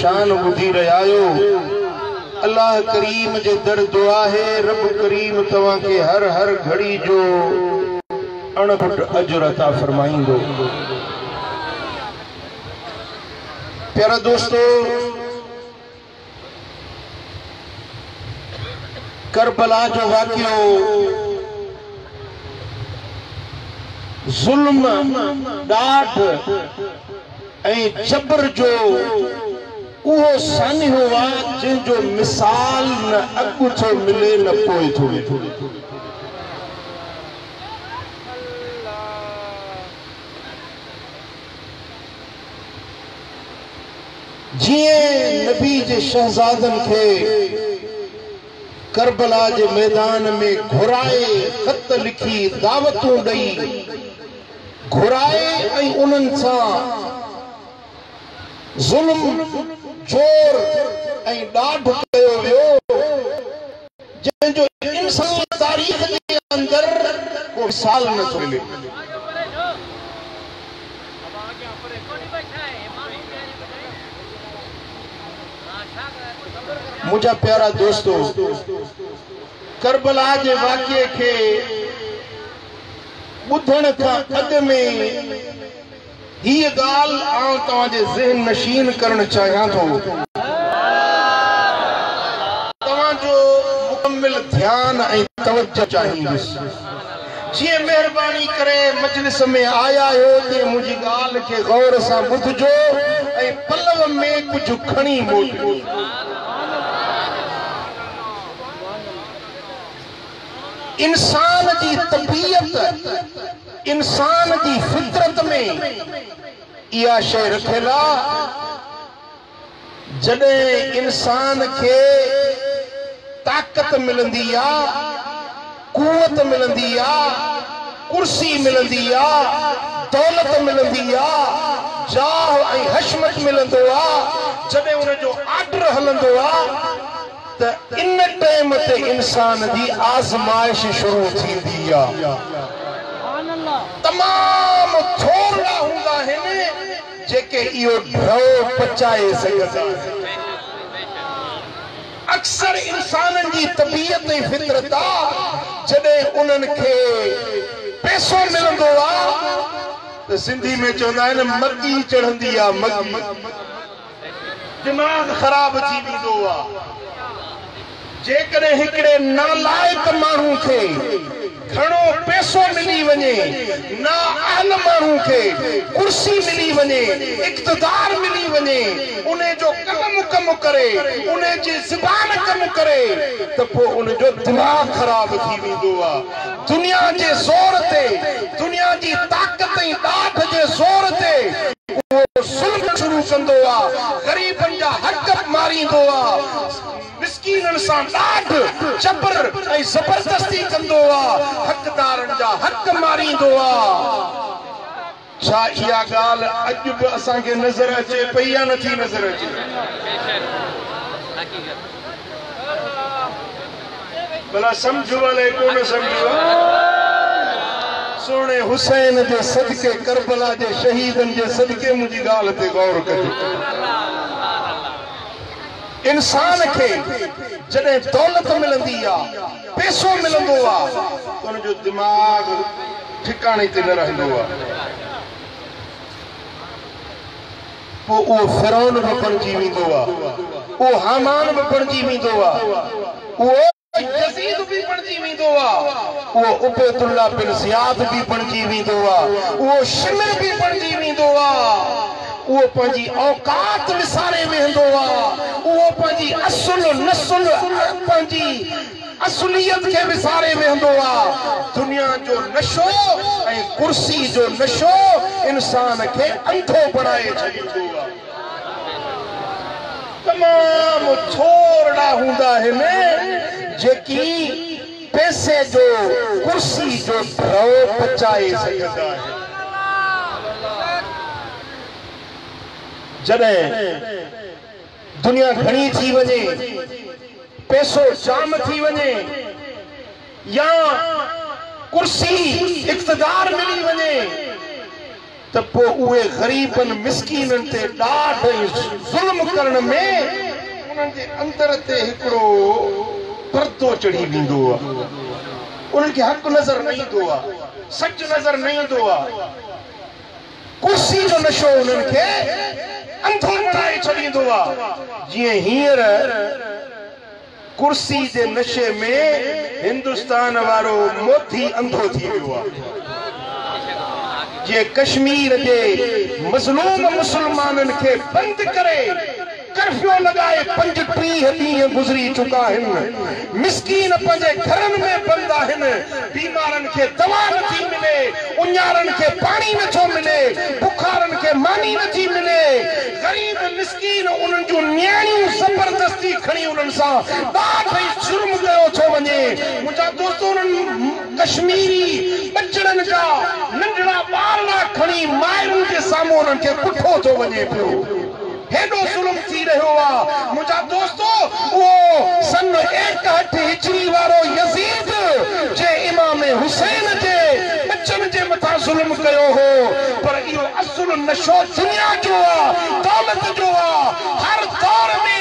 شان ٻڌي رهيا آهيو. الله ڪريم جي در دعا آهي رب ڪريم توهان کي هر هر گهڙي جو اڻ کٽ اجر عطا فرمائيندو. پيارا دوستو! ڪربلا جو واقعو ظلم، ڏاڍ ۽ جبر جو اهو سانحو آ جنهن جو مثال نه اڳ ٿو ملي نه پوء ٿو ملي. جيئن نبي جي شهزادن کي ڪربلا جي ميدان ۾ گهرائي خط لکي دعوتون ڏئي گهرائي ۽ انهن سان ظلم، جور ۽ ڏاڍ ڪيو ويو، جنهن جو انساني تاريخ جي اندر ڪو مثال نه ٿو ملي. منهنجا پيارا دوستو! ڪربلا جي واقعي کي ٻڌڻ کان اڳ ۾ هيء ڳالهه آئون توهان جي ذهن نشين ڪرڻ چاهيان ٿو. توهان جو مڪمل ڌيان ۽ توجه چاهيندس. جيئن مهرباني ڪري مجلس ۾ آيا آهيو تيئن منهنجي ڳالهه کي غور سان ٻڌجو ۽ پلو ۾ ڪجهه کڻي موٽجو. انسان جي طبيعت، انسان جي فطرت ۾ اها شيء رکيل آ، جڏهن انسان کي طاقت ملندي آ، قوت ملندي آ، ڪرسي ملندي آ، دولت ملندي آ، جاهه ۽ حشمت ملندو آ، جڏهن ان جو آرڊر هلندو آ ته ان ٽيم تي انسان جي آزمائش شروع ٿيندي آ. تمام ٿورڙا هوندا آهن جيڪي اهو ڍؤ پچائي سگهندا آهن. اڪثر انسانن جي طبيعت ۽ فطرت آ جڏهن انهن کي پئسو ملندو آ ته سنڌي ۾ چوندا آهن مڳي چڙهندي آ مڳي. دماغ خراب ٿي ويندو آ. جيڪڏهن هڪڙي نالائق ماڻهو کي گهڻو پئسو ملي وڃي، نااهل ماڻهو کي ڪرسي ملي وڃي، اقتدار ملي وڃي، انهي جو قلم ڪم ڪري، انهي جي زبان ڪم ڪري ته پوء ان جو دماغ خراب ٿي ويندو آ. دنيا جي زور تي، دنيا جي طاقت ۽ ڏاڍ جي زور تي اهو ظلم شروع ڪندو آ، غريبن جا حق ماريندو آ، مسڪينن سان ڏاڍ، جبر ۽ زبردستي ڪندو آ، حقدارن جا حق ماريندو آ. ڇا اها ڳالهه اڄ به اسان کي نظر اچي پئي يا نٿي نظر اچي؟ ڀلا سمجهو الائي ڪونه سمجهو. سهڻي حسين جي صدقي ڪربلا جي شهيدن جي صدقي منهنجي ڳالهه تي غور ڪجو. انسان کي جڏهن دولت ملندي آ، پئسو ملندو آ ته ان جو دماغ ٺڪاڻي تي نه رهندو آ. پوء اهو فرعون به بڻجي ويندو آ، اهو هامان به بڻجي ويندو آ، اهو يزيد به بڻجي ويندو آ، اهو عبيدالله بن زياد به بڻجي ويندو آ، اهو شمر به بڻجي ويندو آ، اهو پنهنجي اوقات وساري ويهندو آ، اهو پنهنجي اصل نسل پنهنجي اصليت کي وساري ويهندو آ. دنيا جو نشو ۽ ڪرسي جو نشو انسان کي انڌو بڻائي ڇڏيندو آ. تمام ٿورڙا هوندا آهن جيڪي پئسي جو ڪرسي جو ڍؤ پچائي سگهندا آهن. جڏهن دنيا گهڻي ٿي وڃي، پئسو جام ٿي وڃي يا ڪرسي اقتدار ملي وڃي. ته پوء اهي غريبن مسڪينن تي ڏاڍ ۽ ظلم ڪرڻ ۾ انهن جي اندر تي هڪڙو پردو چڙهي ويندو آهي. انهن کي حق نظر نه ايندو آهي، سچ نظر نه ايندو آهي. ڪرسي جو نشو انهن کي انڌو بڻائي ڇڏيندو آهي. جيئن هينئر ڪرسي جي نشي ۾ هندستان وارو موڌي انڌو ٿي ويو آهي. جيئن ڪشمير جي مظلوم مسلمانن کي بند ڪري ڪرفيو لڳائي 35 ڏينهن گذري چڪا آهن. مسڪين پنهنجي گهرن ۾ بند آهن. بيمارن کي دوا نٿي ملي، اڃارن کي پاڻي نٿو ملي، بکارن کي ماني نٿي ملي. غريب مسڪين انهن جون نياڻيون زبردستي کڻي انهن سان ڏاڍ ۽ ظلم ڪيو ٿو وڃي. منهنجا دوستو انهن ڪشميري ٻچڙن جا ننڍڙا ٻارڙا کڻي مائرن جي سامهون انهن کي ڪٺو ٿو وڃي پيو. هيڏو ظلم ٿي رهيو آ. منهنجا دوستو اهو سن 61 هجري وارو يزيد جنهن امام حسين جي ٻچن جي مٿان ظلم ڪيو هو پر اهو اصل نشو دنيا جو آ، دولت جو آ. هر دور ۾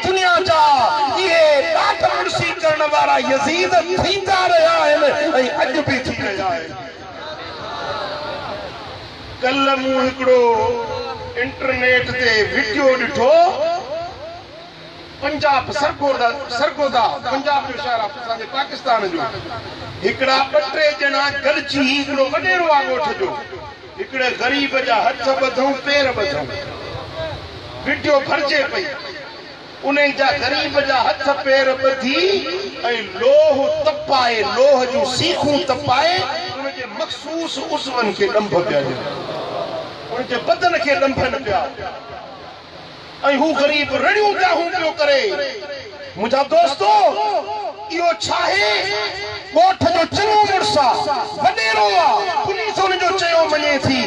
دنيا جا اهي ڏاڍ مڙسي ڪرڻ وارا يزيد ٿيندا رهيا آهن ۽ اڄ به ٿي رهيا آهن. ڪلهه مون هڪڙو انٽرنيٽ تي وڊيو ڏٺو، پنجاب سرگودا سرگودا پنجاب جو شهر آ اسان جي پاڪستان جو، هڪڙا ٻه ٽي ڄڻا گڏجي هڪڙو وڏيرو آ ڳوٺ جو، هڪڙي غريب جا هٿ ٻڌئون پير ٻڌئون، وڊيو ڀرجي پئي. انهي جا غريب جا هٿ پير ٻڌي ۽ لوهه تپائي، لوهه جون سيخون تپائي، ان جي مخصوص عضون کي ڏنڀ پيا ڏين، ان جي بدن کي ڏنڀن پيا ۽ هو غريب رڙيون دانهون پيو ڪري. منهنجا دوستو! اهو ڇاهي؟ ڳوٺ جو چڱو مڙس آ، وڏيرو آ، پوليس ان جو چيو مڃي ٿي.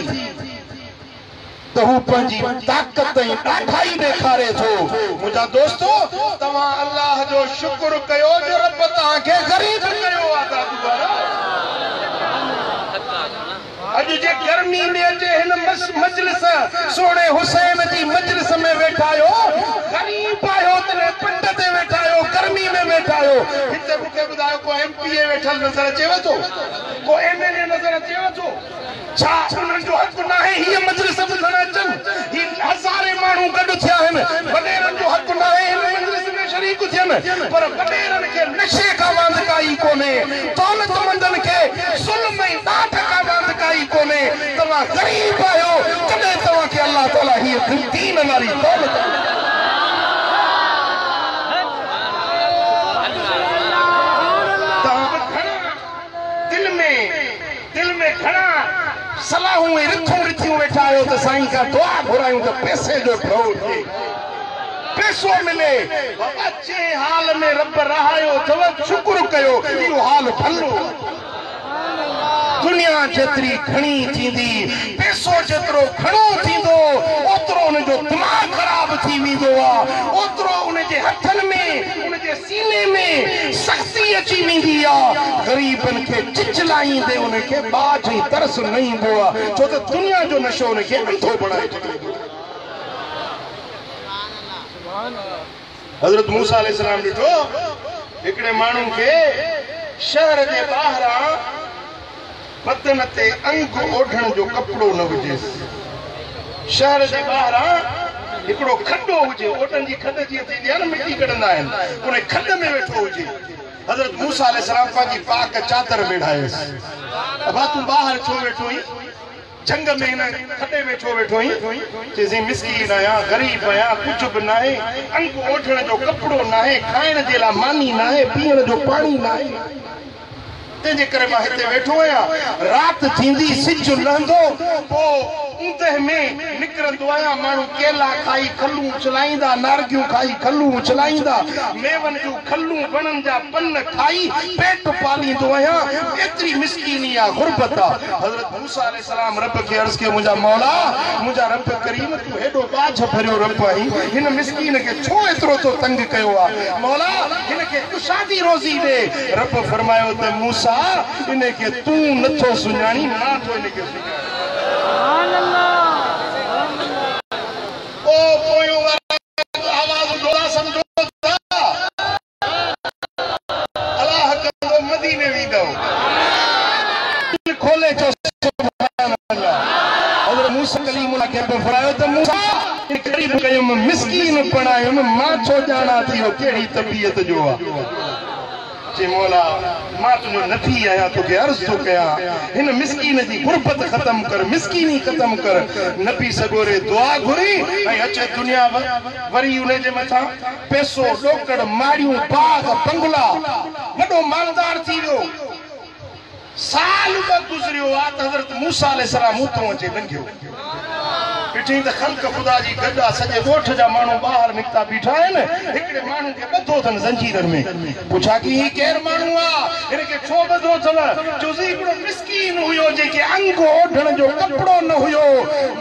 ته هو پنهنجي طاقت ۽ ڏاڍائي ڏيکاري ٿو. منهنجا دوستو! توهان الله جو شڪر ڪيو جو رب توهان کي غريب ڪيو آ دادو وارا! اڄ جي گرمي ۾ اچي هن مجلس سهڻي حسين جي مجلس ۾ ويٺا آهيو، غريب آهيو تڏهن پٽ تي ويٺا آهيو، گرمي ۾ ويٺا آهيو. هتي مون کي ٻڌايو ڪو ايم پي اي ويٺل نظر اچيو ٿو؟ ڪو ايم اين اي نظر اچيو ٿو؟ ڇا انهن جو حق ناهي هيء مجلس ٻڌڻ اچن؟ هي هزارين ماڻهو گڏ ٿيا آهن، وڏيرن جو حق ناهي هن مجلس ۾ شريڪ ٿين؟ پر وڏيرن کي نشي کان واندڪائي ڪونهي، دولتمندن کي ظلم ۽ ڏاڍ کان واندڪائي ڪونهي. توهان غريب آهيو تڏهن توهان کي الله تعاليٰ هيء دين واري دولت ڏني. توهان به گهڻا دل ۾ دل ۾ گهڻا صلاحون ۽ رٿون رٿيون ويٺا آهيو ته سائين کان دعا گهرايون ته پئسي جو ڍؤ ٿئي، پئسو ملي. بابا جنهن حال ۾ رب رهايو اٿو شڪر ڪيو، اهو حال ڀلو آهي. دنيا جيتري گهڻي ٿيندي، پئسو جيترو گهڻو ٿيندو، اوترو ان جو دماغ خراب ٿي ويندو آهي، اوترو ان جي هٿن ۾، ان جي سيني ۾ سختي اچي ويندي آ، غريبن کي چچلائيندي ان کي ٻاجهه ۽ ترس نه ايندو آ، ڇو ته دنيا جو نشو ان کي انڌو بڻائي ڇڏيندو آ. حضرت موسيٰ عليه السلام ڏٺو هڪڙي ماڻهو کي شهر جي ٻاهران بدن تي انگ اوڍڻ جو ڪپڙو نه هجيس. شهر جي ٻاهران هڪڙو کڏو هجي، اوڏن جي کڏ جيئن ٿيندي آهي نه مٽي ڪڍندا آهن، ان کڏ ۾ ويٺو هجي. حضرت موسيٰ عليه السلام پنهنجي پاڪ چادر ويڙهايس. ابا تون ٻاهر ڇو ويٺو آهين؟ جهنگ ۾ هن کڏي ۾ ڇو ويٺو آهين؟ چيسين مسڪين آهيان، غريب آهيان، ڪجهه به ناهي، انگ اوڍڻ جو ڪپڙو ناهي، کائڻ جي لاء ماني ناهي، پيئڻ جو پاڻي ناهي. تنهن جي ڪري مان هتي ويٺو آهيان. رات ٿيندي، سج لهندو، پوء اوندهه ۾ نڪرندو آهيان. ماڻهو ڪيلا کائي کلون اڇلائيندا، نارگيون کائي کلون اڇلائيندا، ميون جون کلون، وڻن جا پن کائي پيٽ پاليندو آهيان. ايتري مسڪيني آ، غربت آ. حضرت موسيٰ عليه السلام رب کي عرض ڪيو، منهنجا مولا، منهنجا رب ڪريم، تون هيڏو ٻاجهه ڀريو رب آهين، هن مسڪين کي ڇو ايترو تو تنگ ڪيو آ؟ مولا! هن کي ڪشادي روزي ڏي. رب فرمايو ته موسيٰ! ان کي تون نه ٿو سڃاڻين، مان ٿو ان کي سڃاڻان. او پويون وارا آواز ڏولا سمجهو ٿا. الله ڪندو مديني ويندؤ. دل کولي چئو سبحان الله. حضرت موسيٰ ڪليم الله کي به فرمايو ته موسيٰ غريب ڪيم مسڪين بڻايم مان ڇو ڄاڻان ته اهو ڪهڙي طبيعت جو آ. چي مولا مان تنهنجو نبي آهيان توکي عرض ٿو ڪيان هن مسڪين جي غربت ختم ڪر مسڪيني ختم ڪر. نبي سڳوري دعا گهري ۽ اچي دنيا وري انهي جي مٿان پئسو، ڏوڪڙ، ماڙيون، باغ، بنگلا، وڏو مالدار ٿي ويو. سال ٻه گذريو آ ته حضرت موسيٰ عليه السلام اتون اچي لنگهيو. ڏٺئين ته خلق خدا جي گڏ آ، سڄي ڳوٺ جا ماڻهو ٻاهر نڪتا بيٺا آهن. هڪڙي ماڻهو کي ٻڌو اٿن زنجيرن ۾. پڇا ڪي هي ڪير ماڻهو آ؟ هن کي ڇو ٻڌو اٿو؟ چيوسين هڪڙو مسڪين هيو جنهن کي انگ اوڍڻ جو ڪپڙو نه هيو.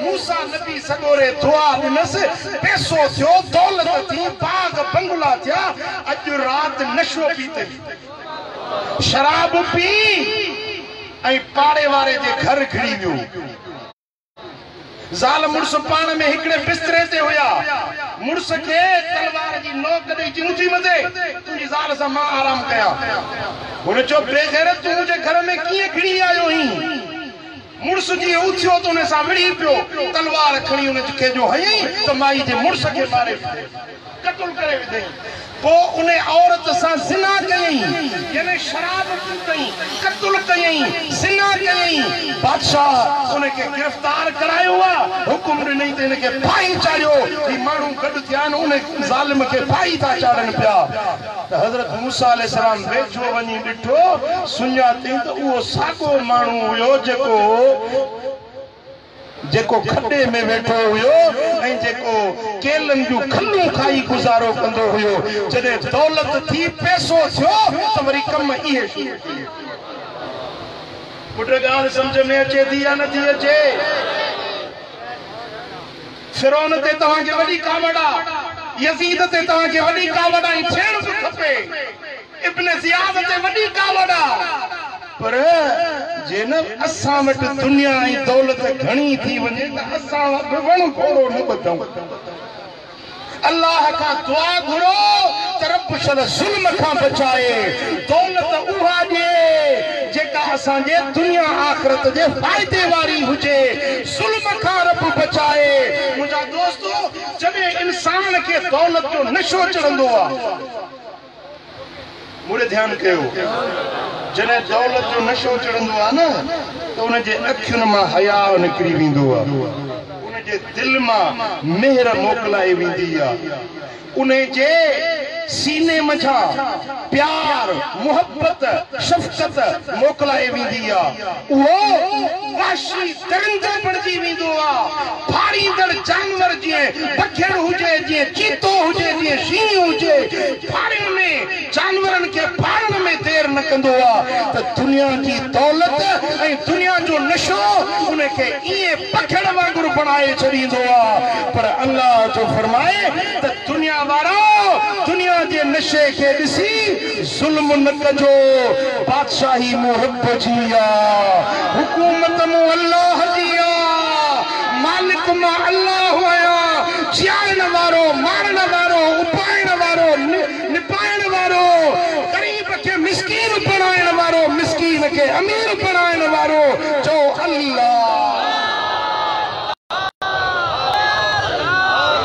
موسيٰ نبي سڳوري دعا ڏنس، پئسو ٿيو، دولت ٿي، باغ بنگلا ٿيا، اڄ رات نشو پيتئي. شراب پي ۽ پاڙي واري جي گهر گهڙي ويو. زال مڙس پاڻ ۾ هڪڙي بستري تي هيا. مڙس کي تلوار جي نوڪ ڏئي چيائين، اٿي مٿي، تنهنجي زال سان مان آرام ڪيان. هن چيو، بي غيرت تون منهنجي گهر ۾ ڪيئن گهڙي آيو هين؟ مڙس جيئن اٿيو ته ان سان وڙهي پيو. تلوار کڻي ان کي جو هنيائين ته مائي جي مڙس کي ماري قتل ڪري وڌائين. پوء ان عورت سان زنا ڪيائين، يعني شراب پيتائين، قتل ڪيائين، زنا ڪيائين. بادشاهه ان کي گرفتار ڪرايو آ، حڪم ڏنائين ته هن کي ڦاهي چاڙهيو. هي ماڻهو گڏ ٿيا آهن، ان ظالم کي ڦاهي ٿا چاڙهن پيا. ته حضرت موسيٰ عليه السلام ويجهو وڃي ڏٺو، سڃاتائين ته اهو ساڳو ماڻهو هيو جيڪو جيڪو کڏي ۾ ويٺو هيو ۽ جيڪو ڪيلن جون کلون کائي گذارو ڪندو هيو. جڏهن دولت ٿي، پئسو ٿيو ته وري ڪم اهي شروع ٿي ويا. پٽ ڳالهه سمجهه ۾ اچي ٿي يا نٿي اچي؟ فرعون تي توهان کي وڏي ڪاوڙ آ، يزيد تي توهان کي وڏي ڪاوڙ آ ۽ ٿيڻ به کپي. ابن زياد تي وڏي ڪاوڙ آ. پر جي نه اسان وٽ دنيا ۽ دولت گهڻي ٿي وڃي ته اسان به وڻ گهوڙو نه ٻڌون. الله کان دعا گهرو ته رب شل ظلم کان بچائي، دولت اها ڏي جيڪا اسان جي دنيا آخرت جي فائدي واري هجي، ظلم کان رب بچائي. منهنجا دوستو جڏهن انسان کي دولت جو نشو چڙهندو آ. مون ڏي ڌيان ڪيو، جڏهن دولت جو نشو چڙهندو آهي نه ته ان جي اکين مان حياء نڪري ويندو آهي، ان جي دل مان مهر موڪلائي ويندي آهي، ان جي سيني منجهان پيار، محبت، شفقت موڪلائي ويندي آهي، اهو وحشي درندو بڻجي ويندو آ، ڦاڙيندڙ جانور جيئن بگهڙ هجي، جيئن چيتو هجي، جيئن شينهن هجي، ڦاڙڻ ۾ جانورن کي ڦاڙڻ ۾ دير نه ڪندو آ ته دنيا جي دولت ۽ دنيا جو نشو ان کي ائين بگهڙ وانگر بڻائي ڇڏيندو آ پر الله ٿو فرمائي ته دنيا وارؤ! دنيا جي نشي کي ڏسي ظلم نه ڪجو، بادشاهي مون رب جي آ، حڪومت مون الله جي آ، مالڪ مان الله آهيان، جيارڻ وارو، مارڻ وارو، اپائڻ وارو، نپائڻ وارو، غريب کي مسڪين بڻائڻ وارو، مسڪين کي امير بڻائڻ وارو، چئو الله.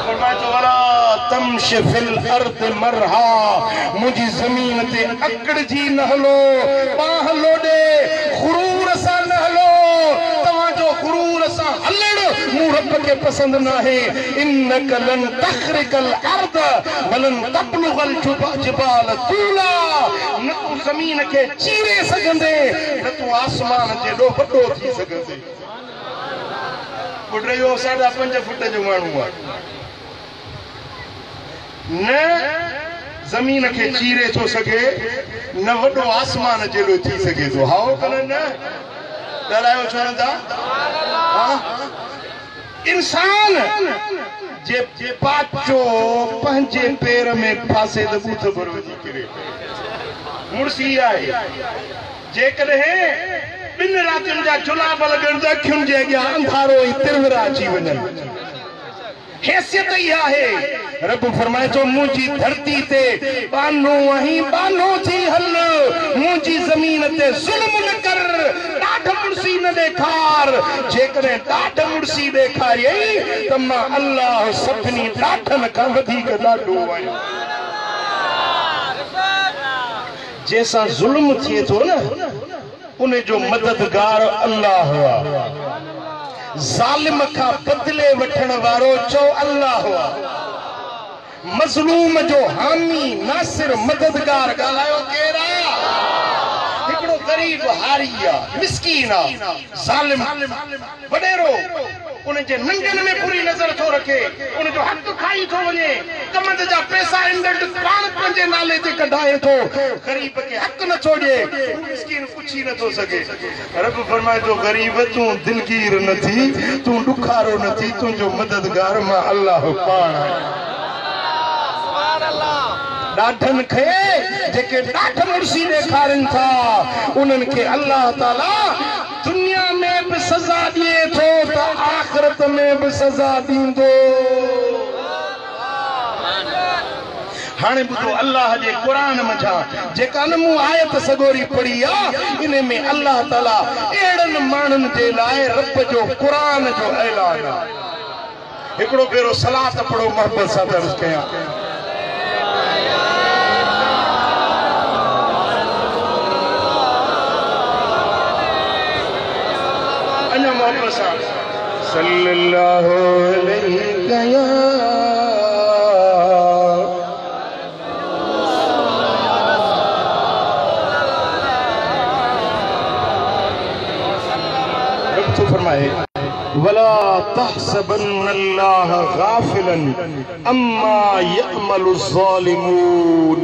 فرمائي ٿو ولا تمش في الارض مرحا منهنجي زمين تي اڪڙجي نه هلو، ٻانهن لوڏي غرور سان نه هلو، توهان جو غرور سان هلڻ مون رب کي پسند ناهي، انک لن تخرق الارض ولن تبلغ الجبال طولا نه تون زمين کي چيري سگهندين نه تون آسمان جيڏو وڏو ٿي سگهندين. پٽ اهو ساڍا پنج فٽ جو ماڻهو آهي. نه زمين کي چيري ٿو سگهي نه وڏو آسمان جيڏو ٿي سگهي ٿو. هائو ڪنه نه؟ ڳالهايو ڇو نه ٿا؟ ها انسان جي پاچو پنهنجي پير ۾ ڦاسي ته ٻوٿ ڀر وڃي ڪري. مڙس هي آهي. جيڪڏهن. ٻن راتين جا جلاب لڳن ته اکين جي اڳيان انڌارو ۽ ترورا اچي وڃن. حيثيت اها آهي. رب فرمائي ٿو، منهنجي ڌرتي تي ٻانهو آهين، ٻانهو ٿي هل، منهنجي زمين تي ظلم نه ڪر، ڏاڍ مڙسي نه ڏيکار، جيڪڏهن ڏاڍ مڙسي ڏيکاريئي ته مان الله سڀني ڏاڍن کان وڌيڪ ڏاڍو آهيان. جنهن سان ظلم ٿئي ٿو نه ان جو مددگار الله آ. ظالم کان بدلي وٺڻ وارو چئو الله آ. مظلوم جو حامي، ناصر، مددگار ڳالهايو ڪير آ؟ هڪڙو غريب هاري آ، مسڪين آ، ظالم وڏيرو ان جي ننگن ۾ بري نظر ٿو رکي، ان جو حق کائي ٿو وڃي، ڪمند جا پئسا انڊلٽ پاڻ پنهنجي نالي تي ڪڍائي ٿو، غريب کي حق نه ٿو ڏئي، هو مسڪين پڇي نه ٿو سگهي. رب فرمائي ٿو، غريب تون دلگير نه ٿي، تون ڏکارو نه ٿي، تنهنجو مددگار مان الله پاڻ آهيان. ڏاڍن کي جيڪي ڏاڍ مڙسي ڏيکارين ٿا، انهن کي الله تعاليٰ دنيا ۾ به سزا ڏئي ٿو ته آخرت ۾ به سزا ڏيندو. هاڻي ٻڌو الله جي قرآن منجهان جيڪا نه مون آيت سڳوري پڙهي آ انهي ۾ الله تعالي اهڙن ماڻهن جي لاء رب جو قرآن جو اعلان آ. هڪڙو ڀيرو صلات پڙهو محبت سان ته عرض ڪيان. اڃا محبت سان صلي الله عليڪ يا. رب ٿو فرمائي، ولا تحسبن الله غافلا عما يعمل الظالمون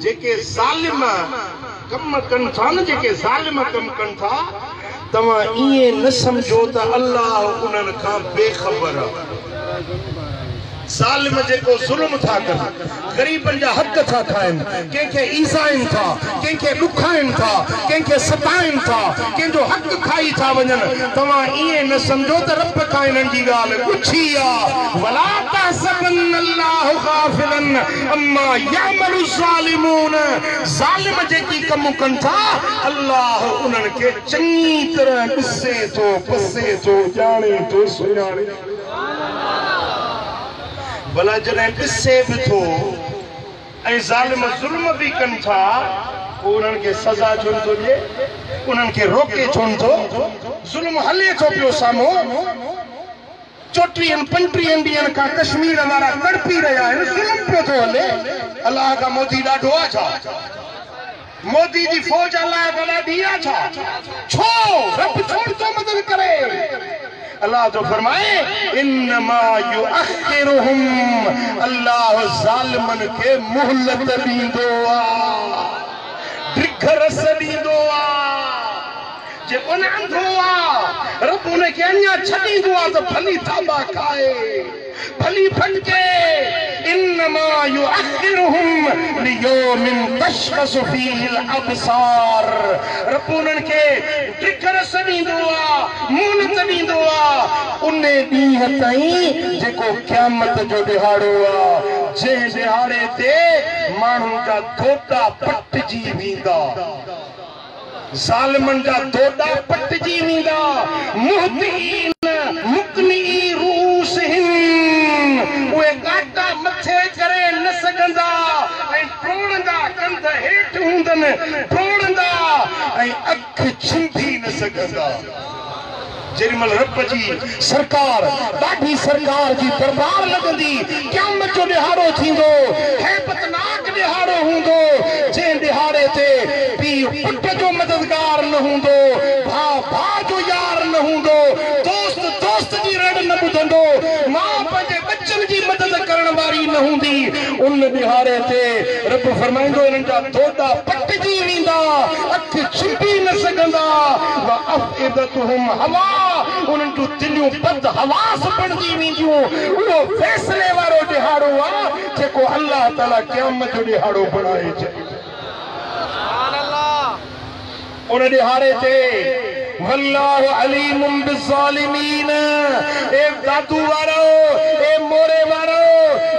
جيڪي ظالم ڪم ڪن ٿا نه جيڪي ظالم ڪم ڪن ٿا توهان ائين نه سمجهو ته الله انهن کان بي خبر آهي. ظالم جيڪو ظلم ٿا ڪن، غريبن جا حق ٿا کائن، ڪنهن کي ايذائن ٿا، ڪنهن کي ڏکائن ٿا، ڪنهن کي ستائن ٿا، ڪنهن جو حق کائي ٿا وڃن، توهان ائين نه سمجهو ته رب کان انهن جي ڳالهه ڳجهي آ، ولا تحسبن الله غافلا عما يعمل الظالمون، ظالم جيڪي ڪم ڪن ٿا، الله انهن کي چڱي طرح ڏسي ٿو، پسي ٿو، ڄاڻي ٿو، سڃاڻي ٿو. ڀلا جڏهن ڏسي به ٿو ۽ ظالم ظلم به ڪن ٿا پوء انهن کي سزا ڇو نٿو ڏئي؟ انهن کي روڪي ڇو نٿو؟ ظلم هلي ٿو پيو سامهون چوٽيهن پنجٽيهن ڏينهن کان ڪشمير وارا تڙپي رهيا آهن ظلم پيو ٿو هلي الله کان مودي ڏاڍو آ ڇا؟ مودي جي فوج الله کان ڏاڍي آ ڇا؟ ڇو رب ڇو نٿو مدد ڪري؟ الله ٿو فرمائي انما يؤخرهم الله ظالمن کي مهلت ڏيندو آ ڊگهه رس ڏيندو آ جيڪو نه انڌو آ رب ان کي اڃا ڇڏيندو آ ته ڀلي ٿاٻا کائي. ڀلي ڀٽڪي، انما يؤخرهم ليوم تشخص فيه الابصار رب انهن کي ڊگهه رس ڏيندو آ، مهلت ڏيندو آ، انهي ڏينهن تائين جيڪو قيامت جو ڏهاڙو آ، جنهن ڏهاڙي تي ماڻهن جا دوڏا پٽجي ويندا. ظالمن جا دوڏا پٽجي ويندا، مهطعين مقنعي رؤوسهم اهي ڳاٽا مٿي ڪري نه سگهندا ۽ ڊوڙندا ڪنڌ هيٺ هوندن ڊوڙندا ۽ اک ڇنڀي نه سگهندا. جيڏي مهل رب جي سرڪار، ڏاڍي سرڪار جي دربار لڳندي، قيامت جو ڏهاڙو ٿيندو، هيبتناڪ ڏهاڙو هوندو، جنهن ڏهاڙي تي پيء پٽ جو مددگار نه هوندو، ڀاء ڀاء جو يار نه هوندو، دوست دوست جي رڙ نه ٻڌندو، ماء پنهنجي ٻچن جي مدد ڪرڻ واري نه هوندي، ان ڏهاڙي تي رب فرمائيندو انهن جا دوڏا پٽجي ويندا، اک ڇنڀي نه سگهندا، وافئدتهم هواء انهن جون دليون بد حواس بڻجي وينديون، اهو فيصلي وارو ڏهاڙو آ جيڪو الله تعالي قيامت جو ڏهاڙو بڻائي ڇڏيو. ان ڏهاڙي تي والله عليم بالظالمين اي دادو وارؤ، اي موري وارؤ،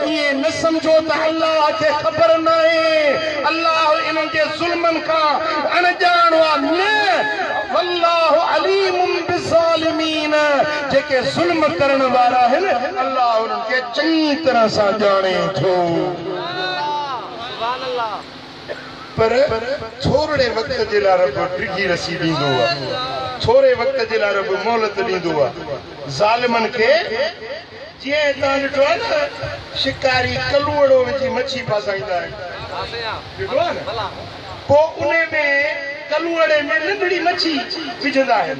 ائين نه سمجهو ته الله کي خبر ناهي، الله انهن جي ظلمن کان اڻڄاڻ آ، نه، والله عليم بالظالمين جيڪي ظلم ڪرڻ وارا آهن، الله انهن کي چڱي طرح سان ڄاڻي ٿو. پر ٿورڙي وقت جي لاء رب ڊگهي رسي ڏيندو آ، ٿوري وقت جي لاء رب مهلت ڏيندو آ ظالمن کي. جيئن توهان ڏٺو آ نه شڪاري ڪلوئڙو وجهي مڇي ڦاسائيندا آهن، ڏٺو آ نه؟ پوء انهي ۾ ڪلوئڙي ۾ ننڍڙي مڇي وجهندا آهن.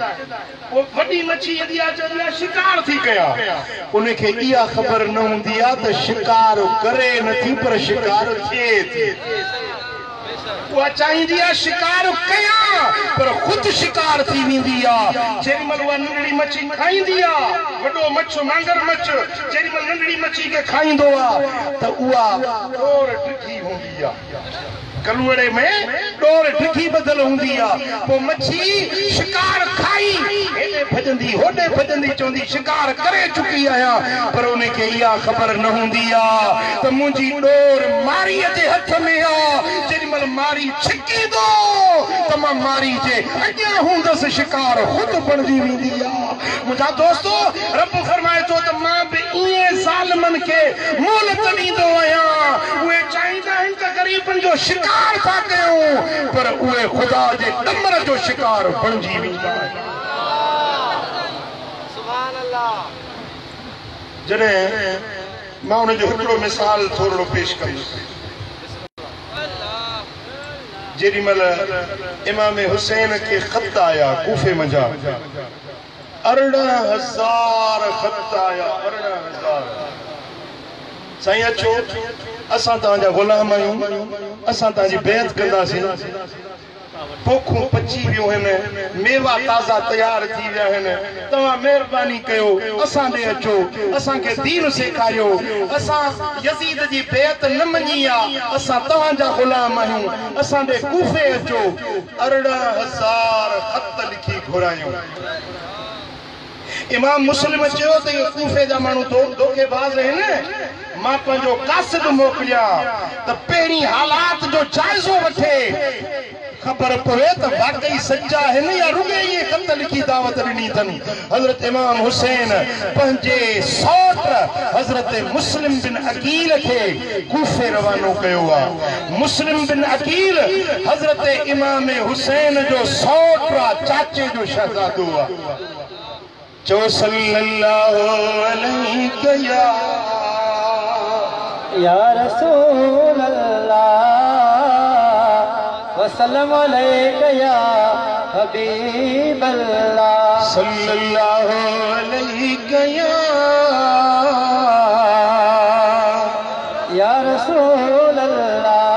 پوء وڏي مڇي ايندي آ چوندي آ شڪار ٿي ڪيان. ان کي اها خبر نه هوندي آ ته شڪار ڪري نه ٿي پر شڪار ٿئي ٿي. اها چاهيندي آ شڪار ڪيان پر خود شڪار ٿي ويندي آ. جيڏي مهل اها ننڍڙي مڇي کائيندي آ، وڏو مڇ مانگر مڇ جيڏي مهل ننڍڙي مڇي کي کائيندو آ ته اها ڏور ڊگهي هوندي آ. ڪلوئڙي ۾ ڏور ڊگهي ٻڌل هوندي آ، پوء مڇي شڪار کائي هيڏي ڀڄندي هوڏي ڀڄندي چوندي شڪار ڪري چڪي آهيان، پر ان کي اها خبر نه هوندي آ ته منهنجي ڏور ماريء جي هٿ ۾ آ، جيڏي مهل ماري ڇڪيندو ته مان ماري جي اڳيان هوندس، شڪار خود بڻجي ويندي آ. منهنجا دوستو! رب فرمائي ٿو ته مان به ائين ظالمن کي مهلت ڏيندو آهيان، اهي چاهيندا آهن ته غريبن جو شڪار ٿا ڪيون، پر اهي خدا جي ڏمر جو شڪار بڻجي ويندا آهن. جڏهن مان ان جو هڪڙو مثال ٿورڙو پيش ڪندس. جيڏي مهل امام حسين کي خط آيا ڪوفي منجهان، 18,000 خط آيا، 18,000. سائين اچو، اسان توهان جا غلام آهيون، اسان توهان جي بيعت ڪنداسين. پوکون پچي ويون هن، ميوا تازا تيار ٿي ويا هن، توهان مهرباني ڪيو اسان ڏي اچو، اسان کي دين سيکاريو، اسان يزيد جي بيعت نه مڃي آ، اسان توهان جا غلام آهيون، اسان ڏي ڪوفي اچو. 18,000 خط لکي گهرايائون. امام مسلم چيو ته اهي ڪوفي جا ماڻهو دوکيباز آهن، مان پنهنجو قاصد موڪليان ته پهرين حالات جو جائزو وٺي خبر پوي ته واقعي سچا آهن يا رڳي ائين خط لکي دعوت ڏني اٿن. حضرت امام حسين پنهنجي سئوٽ حضرت مسلم بن عقيل کي ڪوفي روانو ڪيو آ. مسلم بن عقيل حضرت امام حسين جو سئوٽ آ، چاچي جو شهزادو آ. چئو صلي الله عليڪ يا يا رسول الله وسلم عليڪ يا حبيب الله. صلي الله عليڪ يا يا رسول الله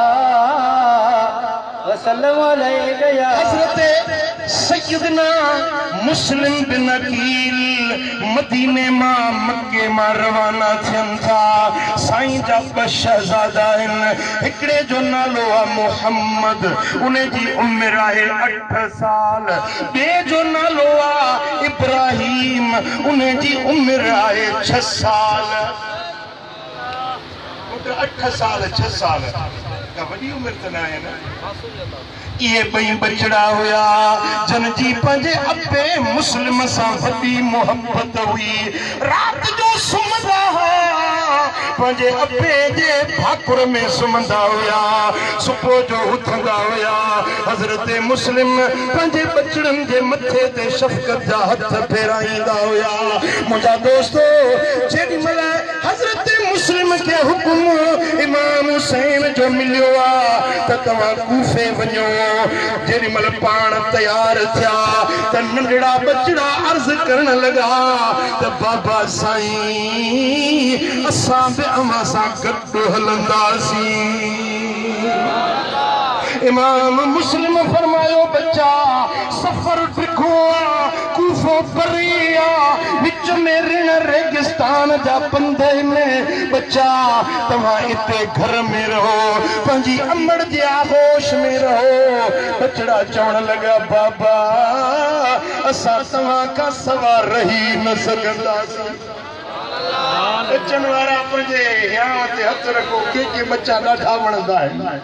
وسلم عليڪ يا. حضرت سيدنا مسلم بن عقيل مديني مان مڪي مان روانا ٿين ٿا. سائين جا ٻه شهزادا آهن، هڪڙي جو نالو آ محمد، ان جي عمر آهي 8 سال، ٻئي جو نالو آ ابراهيم، ان جي عمر آهي 6 سال. پٽ 8 سال 6 سال ڪا وڏي عمر ته ناهي نه. اهي ٻئي ٻچڙا هيا جن جي پنهنجي ابي مسلم سان وڏي محبت هئي. رات جو سمهندا هئا، پنهنجي ابي جي ڀاڪر ۾ سمهندا هيا، صبح جو اٿندا هيا. حضرت مسلم پنهنجي ٻچڙن جي مٿي تي شفقت جا هٿ ڦيرائيندا هيا. منهنجا دوستو، جيڏي مهل حضرت مسلم کي حڪم امام حسين جو مليو آ ته توهان ڪوفي وڃو، جيڏي مهل پاڻ تيار ٿيا ته ننڍڙا ٻچڙا عرض ڪرڻ لڳا ته بابا سائين اسان به اوهان سان گڏ هلنداسين. امام مسلم فرمايو ٻچا سفر ڊگهو آ، ڪوفي ڪوفو پري آ، وچ ۾ رڻ ريگستان جا پنڌ آهن. ٻچا، توهان اتي گهر ۾ رهو، پنهنجي امڙ جي آغوش ۾ رهو. ٻچڙا چوڻ لڳا، بابا، اسان توهان کان سوا رهي نه سگهنداسين. ٻچن وارا پنهنجي هيانء تي هٿ رکو، ڪي ڪي ٻچا ڏاڍا وڻندا آهن.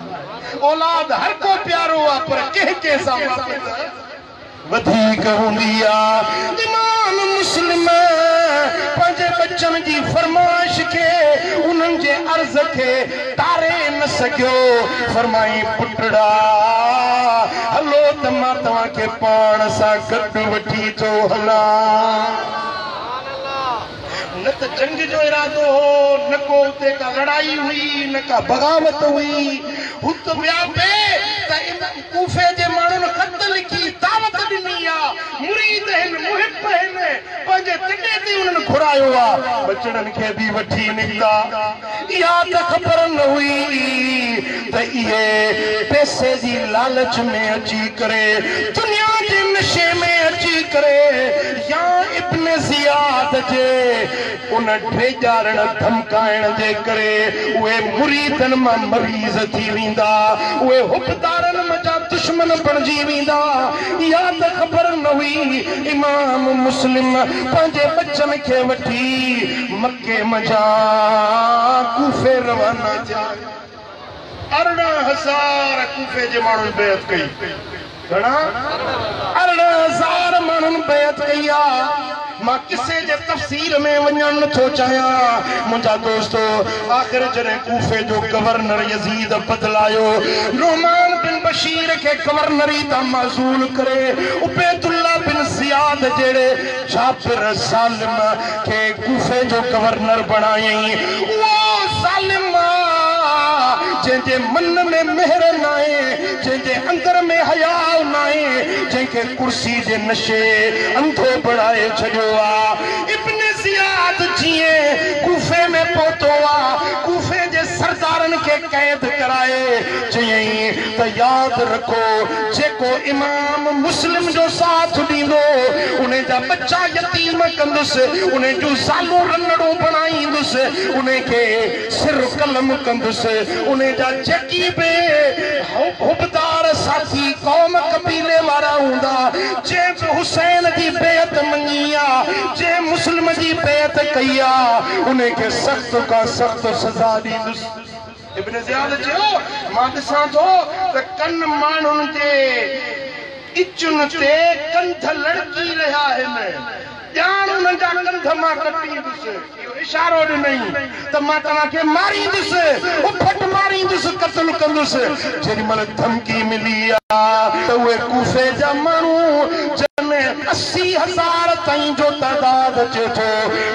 اولاد هر ڪو پيارو آ، پر ڪنهن ڪنهن سان محبت وڌيڪ هوندي آ. امام مسلم پنهنجي ٻچن جي فرمائش کي، انهن جي عرض کي ٽاري نه سگهيو. فرمائين، پٽڙا، هلو ته مان توهان کي پاڻ سان گڏ وٺي ٿو هلان. نه ته جنگ جو ارادو هو، نه ڪو اتي ڪا لڙائي هئي، نه ڪا بغاوت هئي. هت ويا پئي ته ان ڪوفي جي ماڻهن خط لکي دعوت ڏني آ، مريد هن، محب هن، پنهنجي تڏي تي انهن گهرايو آ، ٻچڙن کي به وٺي نڪتا. اها ته خبر نه هئي ته اهي پئسي جي لالچ ۾ اچي ڪري، دنيا جي نشي ۾ اچي ڪري يا ابن زياد جي ان ڊيڄارڻ ڌمڪائڻ جي ڪري اهي مريدن مان مريض ٿي ويندا، اهي حبدارن منجهان دشمن بڻجي ويندا، اها ته خبر نه هئي. امام مسلم پنهنجي ٻچن کي وٺي مڪي منجهان ڪوفي روانا ٿيا. 18,000 ڪوفي جي ماڻهن بيعت ڪئي. گهڻا؟ 18,000 ماڻهن بيعت ڪئي آ. مان قصي جي تفصيل ۾ وڃڻ نٿو چاهيان. منهنجا دوستو، آخر جڏهن ڪوفي جو گورنر يزيد بدلايو، نعمان بن بشير کي گورنري تان معزول ڪري عبيدالله بن زياد جهڙي جابر ظالم کي ڪوفي جو گورنر بڻايائين. اهو ظالم آ، جنهن جي من ۾ مهر ناهي، جنهن جي اندر ۾ حياء ناهي، جنهن کي ڪرسي جي نشي انڌو بڻائي ڇڏيو آ. ابن زياد جيئن ڪوفي ۾ پهتو آ، ڪوفي جي سردارن کي قيد ڪرائي چيائين ته ياد رکو، جيڪو امام مسلم جو ساٿ ڏيندو، ان جا ٻچا يتيم ڪندس، ان جون زالون رنڙون بڻائيندس، ان کي سر قلم ڪندس، ان جا جيڪي به حبدار ساٿي قوم قبيلي وارا هوندا، جنهن به حسين جي بيعت مڃي آ، جنهن مسلم جي بيعت ڪئي آ، ان کي سخت کان سخت سزا ڏيندس. ابن زياد چيو، مان ڏسان ٿو ته ڪن ماڻهن جي ڳچين تي ڪنڌ لڙڪي رهيا آهن، ڄاڻ انهن جا ڪنڌ مان ڪٽيندس. اهو اشارو ڏنئي ته مان توهان کي ماريندس، اڦٽ ماريندس، قتل ڪندس. جيڏي مهل ڌمڪي ملي آ ته اهي ڪوفي جا ماڻهو، جن ۾ 80,000 تائين جو تعداد اچي ٿو،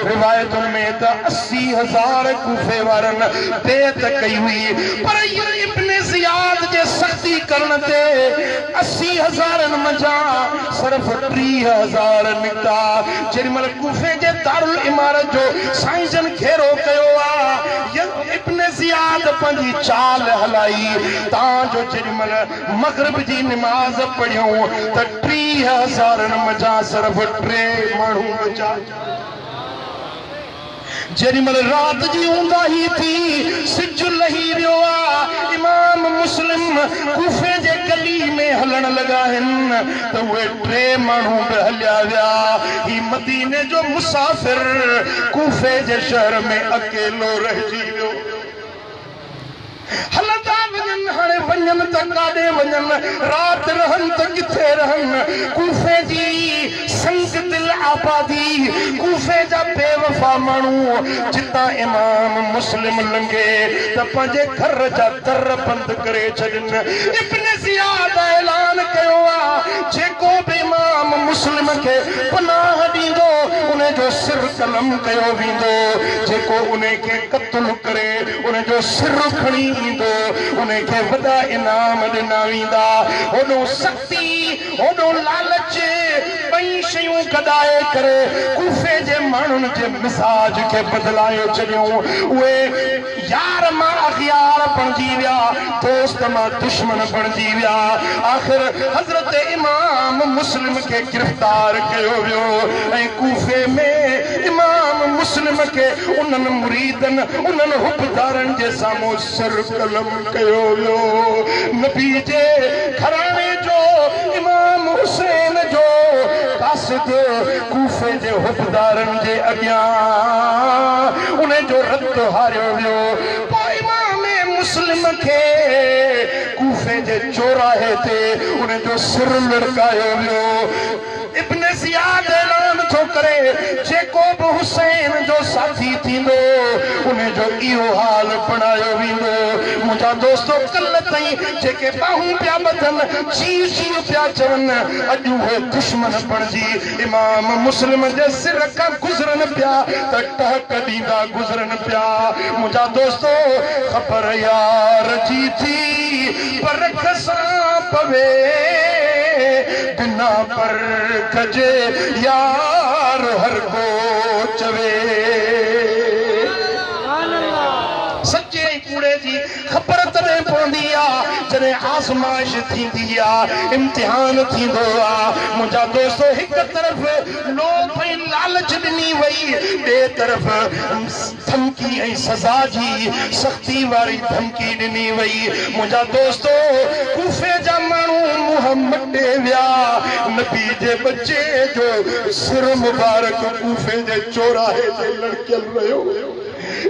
روايتن ۾ ته 80,000 ڪوفي وارن بيعت ڪئي هئي، پر ابن زياد جي سختي ڪرڻ تي 80 هزارن منجهان صرف 30,000 نڪتا. جيڏي مهل ڪوفي جي دارل عمارت جو سائين جن گهيرو ڪيو آ، ابن زياد پنهنجي چال هلائي، تان جو جيڏي مهل مغرب جي نماز پڙهيون ته 30 هزارن منجهان صرف ٽي ماڻهو بچا. جيڏي مهل رات جي اونداهي ٿي، سج لهي ويو آ، امام مسلم ڪوفي جي گلي ۾ هلڻ لڳا آهن ته اهي ٽي ماڻهو به هليا ويا. هي مديني جو مسافر ڪوفي جي شهر ۾ اڪيلو رهجي ويو. هلندا وڃن، هاڻي وڃن ته ڪاڏي وڃن؟ رات رهن ته ڪٿي رهن؟ ڪوفي جي سنگ دل آبادي، ڪوفي جا بيوفا ماڻهو، جتان امام مسلم لنگهي ته پنهنجي گهر جا در بند ڪري ڇڏن. ابن زياد اعلان ڪيو آ، جيڪو به امام مسلم کي پناهه ڏيندو، ان جو سر قلم ڪيو ويندو، جيڪو ان کي قتل ڪري ان جو سر کڻي ايندو، ان کي وڏا انعام ڏنا ويندا. هوڏو سختي، هوڏو لالچ. ٻئي शयूं गॾाए करे कूफे जे माण्हुनि जे मिज़ाज खे बदिलाए छॾियऊं। उहे यार मां अख़ियार बणिजी विया, दोस्त मां दुश्मन बणिजी विया। आख़िर हज़रत इमाम मुस्लिम खे गिरफ़्तार कयो वियो ऐं कूफे में इमाम मुस्लिम खे उन्हनि मुरीदनि उन्हनि हुबदारनि जे साम्हूं सिर कलम कयो वियो। नबी जे घराणे जो इमाम हुसैन जो कासिद कूफे जे हुबदारनि जे अॻियां उन जो रत हारियो वियो। पोइ इमाम मुस्लिम खे कूफे जे चौराहे ते उन जो सिर लड़कायो वियो। इब्न ज़ियाद ऐलान थो करे जेको बि हुसैन जो साथी थींदो उन जो इहो हाल बणायो वेंदो। मुंहिंजा दोस्तो कल ताईं जेके बाहूं पिया ॿधनि चीउ चीउ पिया चवनि अॼु उहे दुश्मन बणिजी इमाम मुस्लिम जे सिर खां गुज़रनि पिया त टहक ॾींदा गुज़रनि पिया। मुंहिंजा दोस्तो ख़बर यार जी थी परख सां पवे बिना परख जे यार हर को चवे। सच्चे कूड़े जी ख़बर तॾहिं पवंदी आहे जॾहिं आज़माइश थींदी आहे, इम्तिहान थींदो आहे। मुंहिंजा दोस्तो हिकु तरफ़ लोभ ऐं लालच ॾिनी वई, ॿिए तरफ़ धमकी ऐं सज़ा जी सख़्ती वारी धमकी ॾिनी वई। मुंहिंजा दोस्तो कूफे जा माण्हू मुंहं मटे विया। नबी जे बच्चे जो सिर मुबारक कूफे जे चौराहे ते लड़कियल रहियो।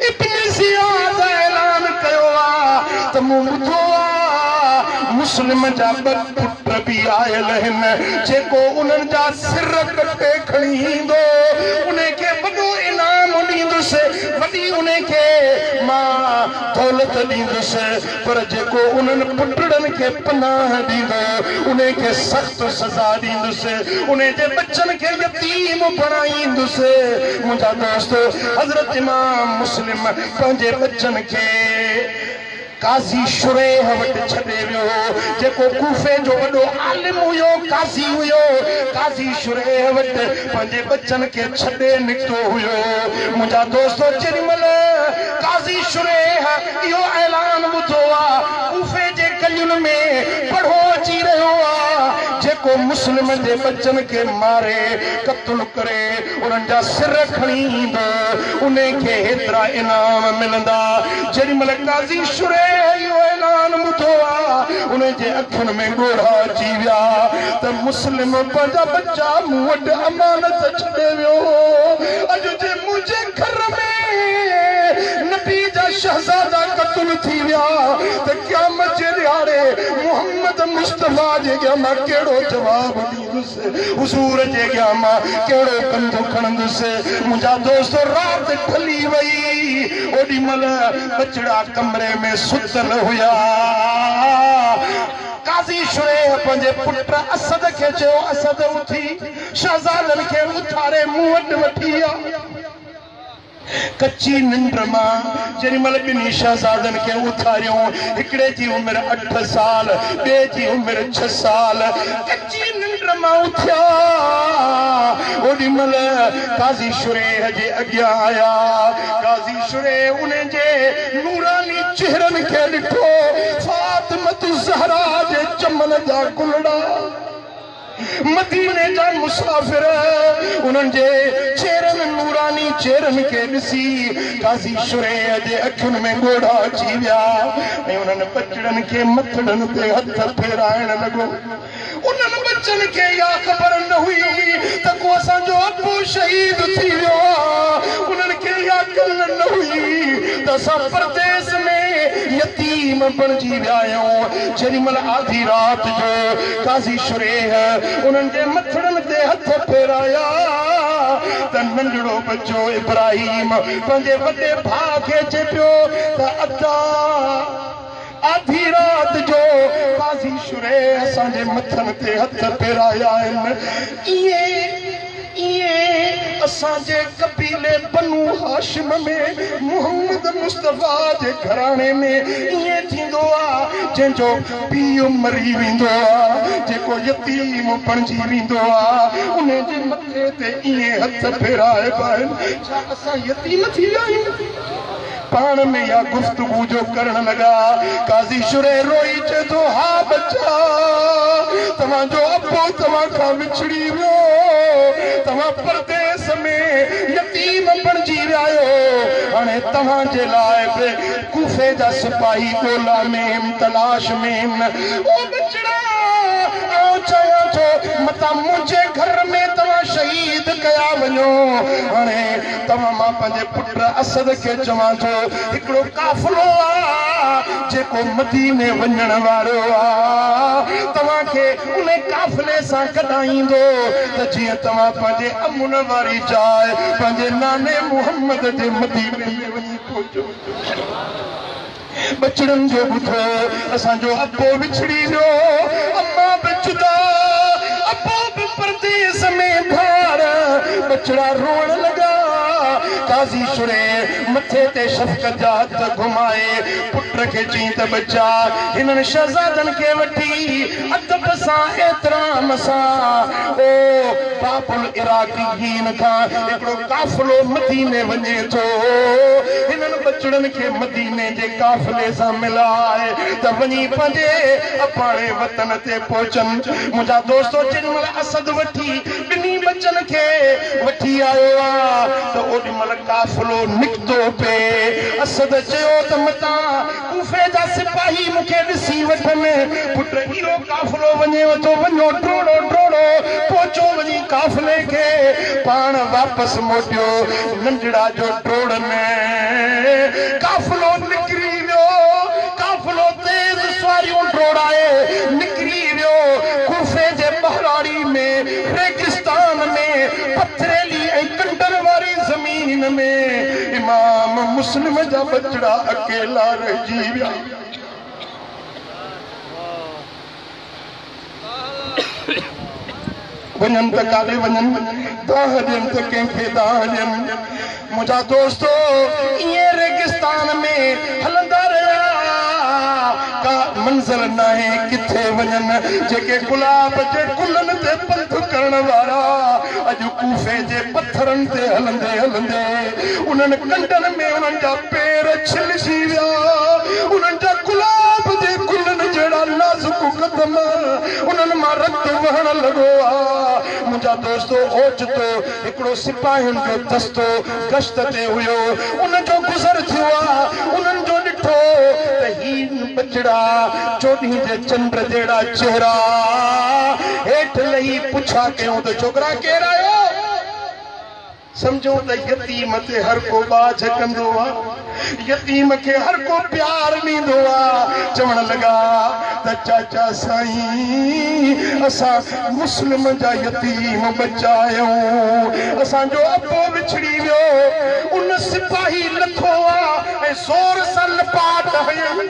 इब्न ज़ियाद ऐलान कयो आहे त मूं ॿुधो आहे मुस्लिम जा ॿ पुट बि आयल आहिनि, जेको उन्हनि जा सिर कटे खणी ईंदो उनखे वॾो इनाम ॾींदुसि, वॾी उनखे मां दौलत ॾींदुसि, पर जेको उन्हनि पुटड़नि खे पनाह ॾींदो उनखे सख़्तु सज़ा ॾींदुसि, उनजे बच्चनि खे यतीम बणाईंदुसि। मुंहिंजा दोस्त हज़रत इमाम मुस्लिम पंहिंजे बच्चनि खे काज़ी शुरेह वटि छॾे वियो, जेको कूफे जो वॾो आलिम हुयो, काज़ी हुयो। काज़ी शुरेह वटि पंहिंजे बच्चनि खे छॾे निकितो हुयो। मुंहिंजा दोस्तो जेॾी महिल काज़ी शुरेह इहो ऐलान ॿुधो आहे कूफे जे गलियुनि में पढ़ो अची रहियो आहे, जेको मुस्लिम जे बच्चनि खे मारे क़तलु करे उन्हनि जा सिर खणी ईंदो उनखे हेतिरा इनाम मिलंदा। जेॾी महिल काज़ी शुरेह इहो ऐलान ॿुधो आहे उनजे अखियुनि में ॻोढ़ा अची विया त मुस्लिम पंहिंजा बच्चा मूं वटि अमानत छॾे वियो। अॼु जे मुंहिंजे घर में नबी जा शहज़ादा क़तलु थी विया त क़यामत जे ॾिहाड़े मोहम्मद मुस्तफ़ा जे अॻियां मां कहिड़ो जवाबु ॾींदुसि, हुज़ूर जे अॻियां मां कहिड़ो कंधु खणंदुसि। मुंहिंजा दोस्त राति ढली वई, ओॾी महिल बचड़ा कमरे में सुतल हुया। काज़ी शुरेह पंहिंजे पुट असद खे चयो, असद उथी शहज़ादनि खे उथारे मूं वटि वठी आ। कच्ची निंड मां जेॾी महिल ॿिन्ही शहज़ादनि खे उथारियूं, हिकिड़े जी उमिरि 8 साल, ॿिए जी उमिरि 6 साल, कच्ची निंड मां उथिया। ओॾी महिल काज़ी शुरेह जे अॻियां आया। काज़ी शुरेह उनजे नूरानी चेहरनि खे ॾिठो, फातिमत ज़हरा जे चमन जा गुलड़ा, मदीने जा मुसाफ़िर उन्हनि जे चेहरनि नूरानी चेहरनि खे ॾिसी काज़ी शुरेह जे अखियुनि में ॻोढ़ा अची विया ऐं उन्हनि बचड़नि खे मथड़नि ते हथ फेराइण लॻो। उन्हनि बच्चनि खे इहा ख़बर न हुई त को असांजो अबू शहीद थी वियो आहे। उन्हनि खे इहा ॻाल्हि न हुई त असां परदेस में यतीम बणिजी विया आहियूं। जेॾी महिल आधी राति जो काज़ी शुरेह उन्हनि जे मथड़नि ते हथ फेराया त नंढड़ो बच्चो इब्राहिम पंहिंजे वॾे भाउ खे चए पियो त अदा आधी राति जो काज़ी शुरेह असांजे मथनि ते हथ फेराया आहिनि। ईअं ईअं असांजे क़बीले बनू हाशिम में मोहम्मद मुस्तफ़ा जे घराणे में ईअं थींदो आहे जंहिंजो पीउ मरी वेंदो आहे, जेको यतीम बणिजी वेंदो आहे, उन जे मथे ते ईअं हथ फेराइबा आहिनि। छा असां यतीम थी विया आहियूं? पाण में इहा गुफ़्तगू जो करण लॻा, काज़ी शुरे रोई चए थो, हा बच्चा, तव्हांजो अबो तव्हां खां विछड़ी वियो, तव्हां परदेस में यतीम बणिजी विया आहियो। हाणे तव्हांजे लाइ बि कूफे जा सिपाही ॻोल्हा में तलाश में। ओ बचड़ा, आउं चाहियां थो मतां मुंहिंजे घर में तव्हां शहीद कया वञो। हाणे तव्हां मां पंहिंजे पुट असद खे चवां थो, हिकिड़ो काफ़िलो आहे जेको मदीने वञण वारो आहे, तव्हांखे उन काफ़िले सां गॾाईंदो त जीअं तव्हां पंहिंजे अमुन वारी जाइ पंहिंजे नाने मोहम्मद जे मदीने में वञी पहुचो। बचड़नि जो ॿुधो, असांजो अबो विछड़ी वियो, अम्मा बि जुदा, अबो बि परदेस में भार। बचड़ा रोअण लॻा। काज़ी शुरे मथे ते शफ़क़त जा हथ घुमाए पुट खे चई त बच्चा, हिननि शहज़ादनि खे वठी अदब सां एहतराम सां ओ बाबुल इराक़ीन खां हिकिड़ो काफ़िलो मदीने वञे थो, हिननि बचड़नि खे मदीने जे काफ़िले सां मिलाए त वञी पंहिंजे अपाणे वतन ते पहुचनि। मुंहिंजा दोस्तो, जेॾी महिल असद वठी ॿिन्ही बचनि खे वठी आयो आहे त ओॾी महिल काफ़िलो निकितो पे। असद चयो त मतां कूफे जा सिपाही मूंखे ॾिसी वठनि, पुट इहो काफ़िलो वञे थो, वञो ड्रोड़ो ड्रोड़ो पहुचो वञी काफ़िले खे। पाण वापसि मोटियो, नंढड़ा जो ड्रोड़ में काफ़िलो निकिरी वियो। काफ़िलो तेज़ सवारियूं ड्रोड़ाए निकिरी वियो। कूफे जे बहराड़ी में, रेगिस्तान में, पथरेली ऐं कंडन वारी ज़मीन में इमाम मुस्लिम जा बचड़ा अकेला रहिजी विया। वञनि त काॾे वञनि, दाह ॾियनि त कंहिंखे दाह ॾियनि। मुंहिंजा दोस्तो, ईअं रेगिस्तान में हलंदा रहिया, का मंज़िल नाहे किथे वञनि। जेके गुलाब जे गुलनि ते पंध करण वारा अॼु कूफे जे पथरनि ते हलंदे हलंदे उन्हनि कंडनि में उन्हनि जा पेर छिलजी विया, उन्हनि जा गुलाब जे गुलनि जहिड़ा नाज़ुक कदम उन्हनि मां रत वहण लॻो आहे। मुंहिंजा दोस्तो, ओचितो हिकिड़ो सिपाहियुनि जो दस्तो गश्त ते हुयो, उन जो गुज़र थियो आहे। उन्हनि जो ॾिठो त ही बचड़ा चोॾहीं जे चंड जहिड़ा चेहरा, हेठि लही पुछा कयूं त छोकिरा केरु आहियो? सम्झो त यतीम ते हर को बाझ कंदो आहे, यतीम खे हर को प्यार ॾींदो आहे। चवण लॻा त चाचा साईं, असां मुस्लिम जा यतीम बच्चा आहियूं, असांजो अबो विछड़ी वियो। उन सिपाही लथो आहे ऐं ज़ोर सां लपाट हयईं,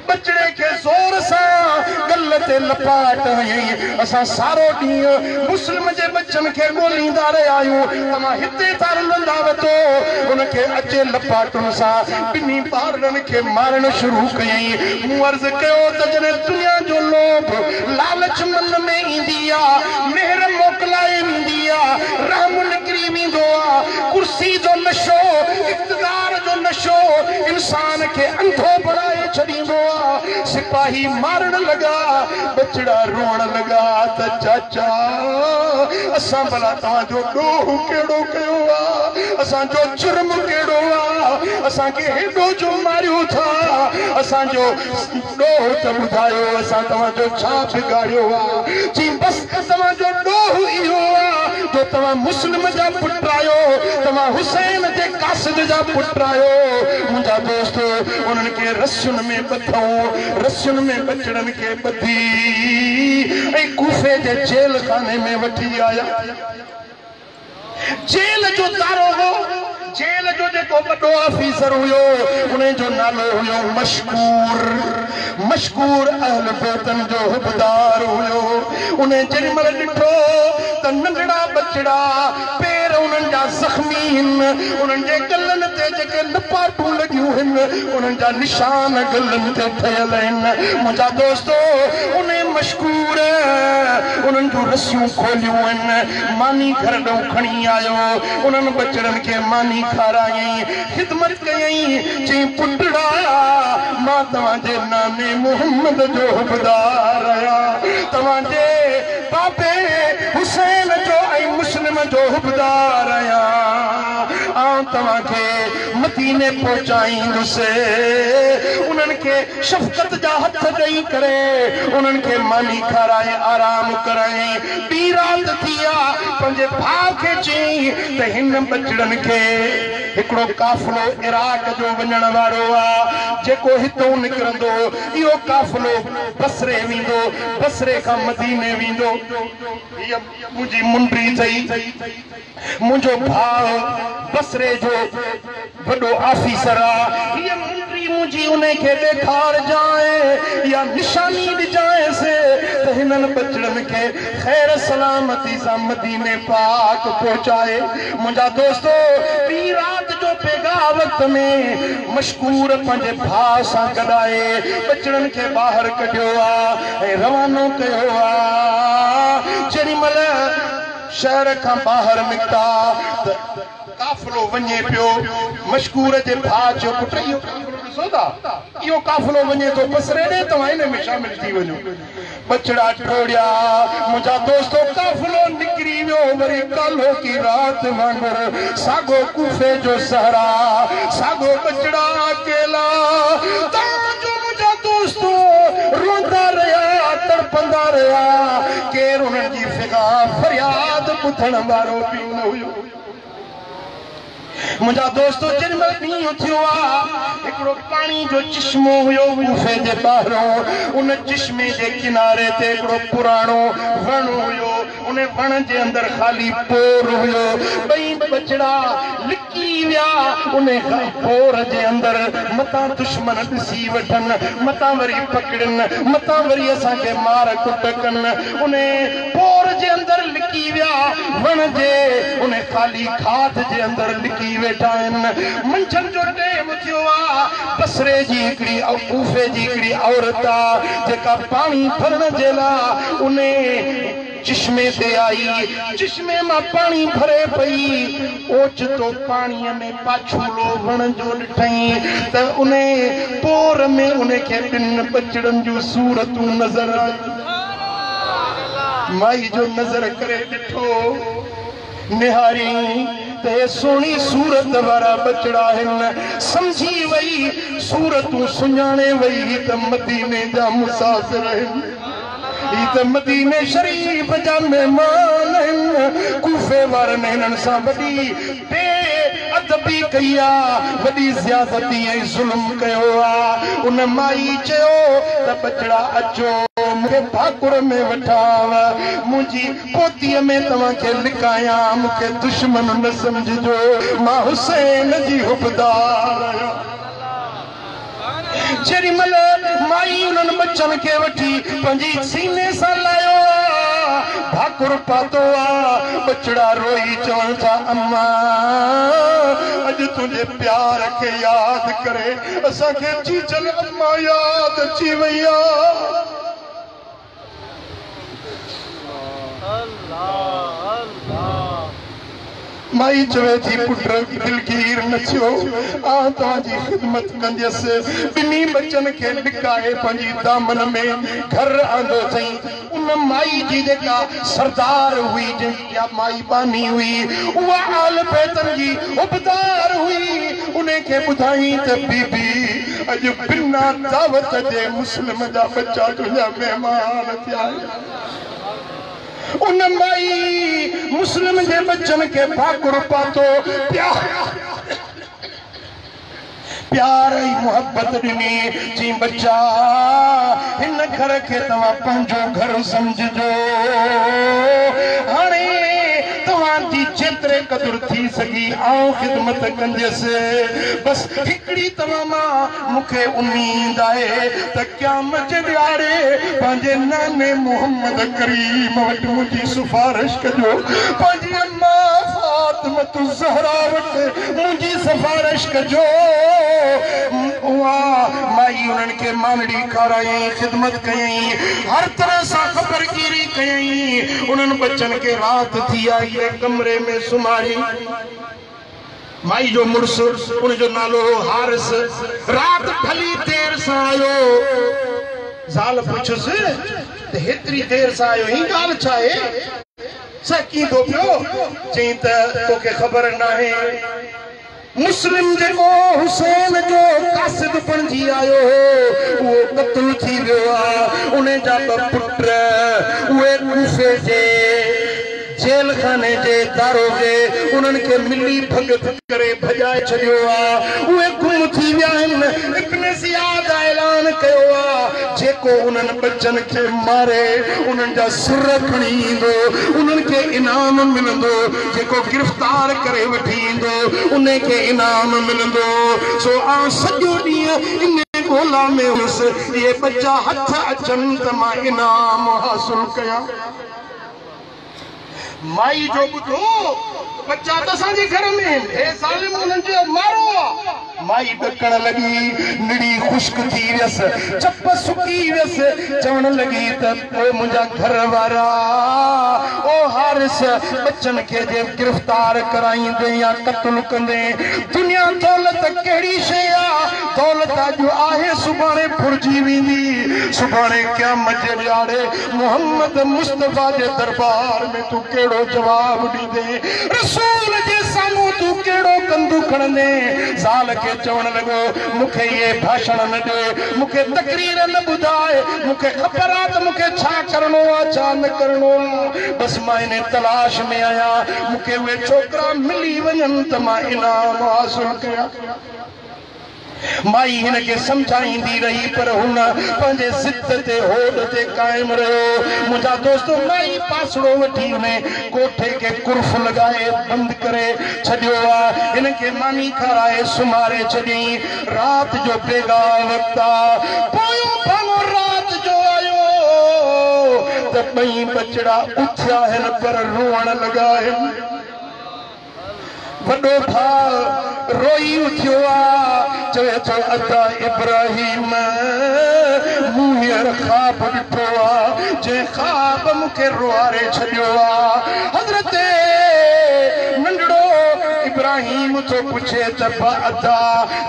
बचड़े खे ज़ोर सां गल ते लपाट हयईं। असां सारो ॾींहुं मुस्लिम जे बच्चनि खे ॻोल्हींदा रहिया आहियूं, तव्हां हिते था रुलंदा वतो। उनखे अचे लपाटुनि सां ॿिन्ही ॿारनि खे मारण शुरू कयईं। मूं अर्ज़ु कयो त जॾहिं दुनिया जो लोभ लालच मन में ईंदी आहे, मेहर मोकिलाए वेंदी आहे, रहम निकिरी वेंदो आहे, कुर्सी जो नशो, इक़्तिदार जो नशो इंसान खे अंधो बणाए छॾींदो। सिपाही मारण लॻा, बचड़ा रोअण लॻा त चाचा, असां भला तव्हांजो ॾोह कहिड़ो कयो आहे, असांजो जुर्म कहिड़ो आहे, असांखे हेॾो जो मारियो था, असांजो ॾोह त ॿुधायो, असां तव्हांजो छा बिगाड़ियो आहे? चई बसि तव्हांजो ॾोह इहो आहे जो तव्हां मुस्लिम जा पुट आहियो, तव्हां हुसैन जे कासिद जा पुट आहियो। मुंहिंजा दोस्त, उन्हनि खे रसियुनि में ॿधऊं, रसियुनि में बचड़नि खे ॿधी ऐं कूफे जे जेल खाने में वठी आया। जेल जो दारोगो, जेल जो जेको वॾो ऑफिसर हुयो, उन जो नालो हुयो मशकूर। मशकूर अहल बैतन जो हुबदार हुयो। उन जेॾी महिल ॾिठो ته ننڍڙا ٻچڙا، پير انهن جا زخمي هن، انهن جي ڳلن تي جيڪي لپاٽون لڳيون هن، انهن جا نشان ڳلن تي ٺهيل آهن. منهنجا دوستو، انهي مشڪور انهن جون رسيون کوليون آهن، ماني گهر ڏانهن کڻي آيو، انهن ٻچڙن کي ماني کارايائين، خدمت ڪيائين، چيائين، پٽڙا! مان توهان جي ناني محمد جو حبدار آهيان، توهان جي بابي حسين جو ۽ مسلم جو حبدار آهيان، آئون توهان کي مديني پهچائيندس. انهن کي شفقت جا هٿ ڏئي ڪري انهن کي ماني کارائي آرام ڪرايائين. ٻي رات ٿي آ، پنهنجي ڀاء کي چيائين ته هن ٻچڙن کي هڪڙو قافلو عراق جو وڃڻ وارو آ، جيڪو هتئون نڪرندو، اهو قافلو بصري ويندو، بصري کان مديني ويندو. هيء منهنجي منڊي اٿئي. منهنجو ڀاء بصري جو وڏو آفيسر آ. هيء منڊي منهنجي انهي کي ڏيکارجانء، اها نشاني ڏجانئس ته هنن ٻچڙن کي خير سلامتي سان مديني پاڪ پهچائي. منهنجا دوستو! ٻي رات جو بيگاهه وقت ۾ مشڪور پنهنجي ڀاء سان گڏائي ٻچڙن کي ٻاهر ڪڍيو آ ۽ روانو ڪيو آ. جيڏي مهل شهر کان ٻاهر نڪتا ته قافلو وڃي پيو. مشڪور جي ڀاء چيو، پٽ اهو قافلو ڏسو ٿا، اهو قافلو وڃي ٿو بصري ڏي، توهان ان ۾ شامل ٿي وڃو. ٻچڙا ڊوڙيا، منهنجا دوستو قافلو نڪري ويو، وري ڪالهوڪي رات وانگر ساڳو ڪوفي جو صحرا، ساڳو ٻچڙا اڪيلا، تان جو منهنجا دوستو روئندا رهيا، تڙپندا رهيا، ڪير انهن جي فغان فرياد ٻڌڻ وارو به نه هيو. منهنجا دوستو جنهن مهل ڏينهن ٿيو آ، هڪڙو پاڻي جو چشمو هيو ڪوفي جي ٻاهرون، ان چشمي جي ڪناري تي هڪڙو پراڻو وڻ هيو، ان وڻ جي اندر خالي پور هيو، ٻئي ٻچڙا لڪي ويا ان پور جي اندر، متان دشمن ڏسي وٺن، متان وري پڪڙين، متان وري اسان کي مار ڪٽ ڪن، ان پور جي اندر لڪي ويا، وڻ جي ان خالي کاڌ جي اندر لڪي ويٺا آهن. منجهند جو ٽيم ٿيو آ، بصري جي هڪڙي ڪوفي جي هڪڙي عورت آ، جيڪا پاڻي ڀرڻ جي لاء ان چشمي تي آئي، چشمي مان پاڻي ڀري پئي، اوچتو پاڻيء ۾ پاڇولو وڻ جو ڏٺائين ته ان پور ۾ ان کي ٻن ٻچڙن جون صورتون نظر آيون. مائي جو نظر ڪري ڏٺو، نهاريائين ته هي سهڻي صورت وارا ٻچڙا آهن. سمجهي وئي، صورتون سڃاڻي وئي ته مديني جا مسافر آهن. هي ته مديني شريف جا مهمان آهن. ڪوفي وارن هنن سان وڏي بي ادبي ڪئي آ، وڏي زيادتي ۽ ظلم ڪيو آ. ان مائي چيو ته ٻچڙا اچو، مون کي ڀاڪر ۾ وٺاو، منهنجي پوتيء ۾ توهان کي لڪايان، مون کي دشمن نه سمجهجو، مان حسين جي حبدار آهيان. جيڏي مهل مائي انهن ٻچن کي وٺي پنهنجي سيني سان لايو آ، ڀاڪر پاتو آ، ٻچڙا روئي چون ٿا، اما! اڄ تنهنجي پيار کي ياد ڪري اسان کي جيجل اما ياد اچي وئي آ. مائي چوي ٿي، پٽ دلگير نه ٿيو، آء توهان جي خدمت ڪنديس. ٻنهي ٻچن کي لڪائي پنهنجي دامن ۾ گهر آندو اٿئين. ان مائي جي جيڪا سردار هئي، جنهن جا مائي ٻانهي هئي، اها اهل بيتن جي حبدار هئي. انهي کي ٻڌائين ته بي بي! اڄ بنا دعوت جي مسلم جا ٻچا تنهنجا مهمان ٿيا آهن. ان مائي مسلم جي ٻچن کي ڀاڪر پاتو، پيار ۽ محبت ڏني، چيائين ٻچا هن گهر کي توهان پنهنجو گهر سمجهجو، هاڻي توهان جي. جيتري قدر ٿي سگهي آئون خدمت ڪنديس۔ بس هڪڙي توهان مان مون کي اميد آهي ته قيامت جي ڏهاڙي پنهنجي ناني محمد ڪريم وٽ منهنجي سفارش ڪجو، پنهنجي اما فاطمة الزهرا وٽ منهنجي سفارش ڪجو. اها مائي انهن کي مانڙي کارايائين، خدمت ڪيائين، هر طرح سان خبرگيري ڪيائين. انهن ٻچن کي رات ٿي آئي ۽ ڪمري ۾ سمهاريائين. مائي جو مڙس، ان جو نالو هو حارث، رات ڍلي دير سان آيو. زال پڇيس ته هيتري دير سان آيو آهين، ڳالهه ڇا آهي؟ سهڪيندو پيو. چيائين ته توکي خبر ناهي، مسلم جيڪو حسين جو قاصد بڻجي آيو هو، اهو قتل ٿي ويو آ. ان جا ٻه پٽ، اهي ڪوفي جي جيل خاني جي داروغي انهن کي ملي ڀڳت ڪري ڀڄائي ڇڏيو آ. اهي گم ٿي ويا آهن. ابن زياد اعلان ڪيو آ، جيڪو انهن ٻچن کي ماري انهن جا سر کڻي ايندو، انهن کي انعام ملندو، جيڪو گرفتار ڪري وٺي ايندو، انهي کي انعام ملندو. سو آئون سڄو ڏينهن انهي ڳولا ۾ هيس، اهي ٻچا هٿ اچن ته مان انعام حاصل ڪيان. مائي جو ٻڌو ته ٻچا ته اسان جي گهر ۾ آهن، هي ظالم انهن کي مارو آ. مائي ڏڪڻ لڳي، نڙي خشڪ ٿي ويس، چپ سڪي ويس، چوڻ لڳي ته او منهنجا گهر وارا، او حارث، ٻچن کي جي گرفتار ڪرائيندين يا قتل ڪندين، دنيا دولت ڪهڙي شيء آ، دولت اڄ آهي سڀاڻي ڦرجي ويندي، سڀاڻي قيامت جي ڏهاڙي محمد مصطفيٰ جي دربار ۾ تون ڪهڙو جواب ڏيندين؟ رسول جي سامهون تون ڪهڙو ڪنڌ کڻندين؟ زال کي چوڻ لڳو، مون کي اهي ڀاشڻ نه ڏي، مون کي تقرير نه ٻڌاء، مون کي خبر آ ته مون کي ڇا ڪرڻو آ، ڇا نه ڪرڻو آ. بس مان انهي تلاش ۾ آهيان، مون کي اهي ڇوڪرا ملي وڃن ته مان انعام حاصل ڪيان. مائي هن کي سمجهائيندي رهي پر هن پنهنجي ضد تي هوڏ تي قائم رهيو. منهنجا دوستو مائي پاسڙو وٺي انهي ڪوٺي کي قرف لڳائي بند ڪري ڇڏيو آ. هن کي ماني کارائي سمهاري ڇڏيائين. رات جو بيگاهه وقت آ. پويون ڀاڱو رات جو آيو ته ٻئي ٻچڙا اٿيا آهن پر روئڻ لڳا آهن. وڏو ڀاء روئي اٿيو آ، چوي ٿو ادا ابراهيم مون هينئر خواب ڏٺو آ، جنهن خواب مون کي روئاري ڇڏيو آ. حضرت ننڍڙو ابراهيم ٿو پڇي ته ادا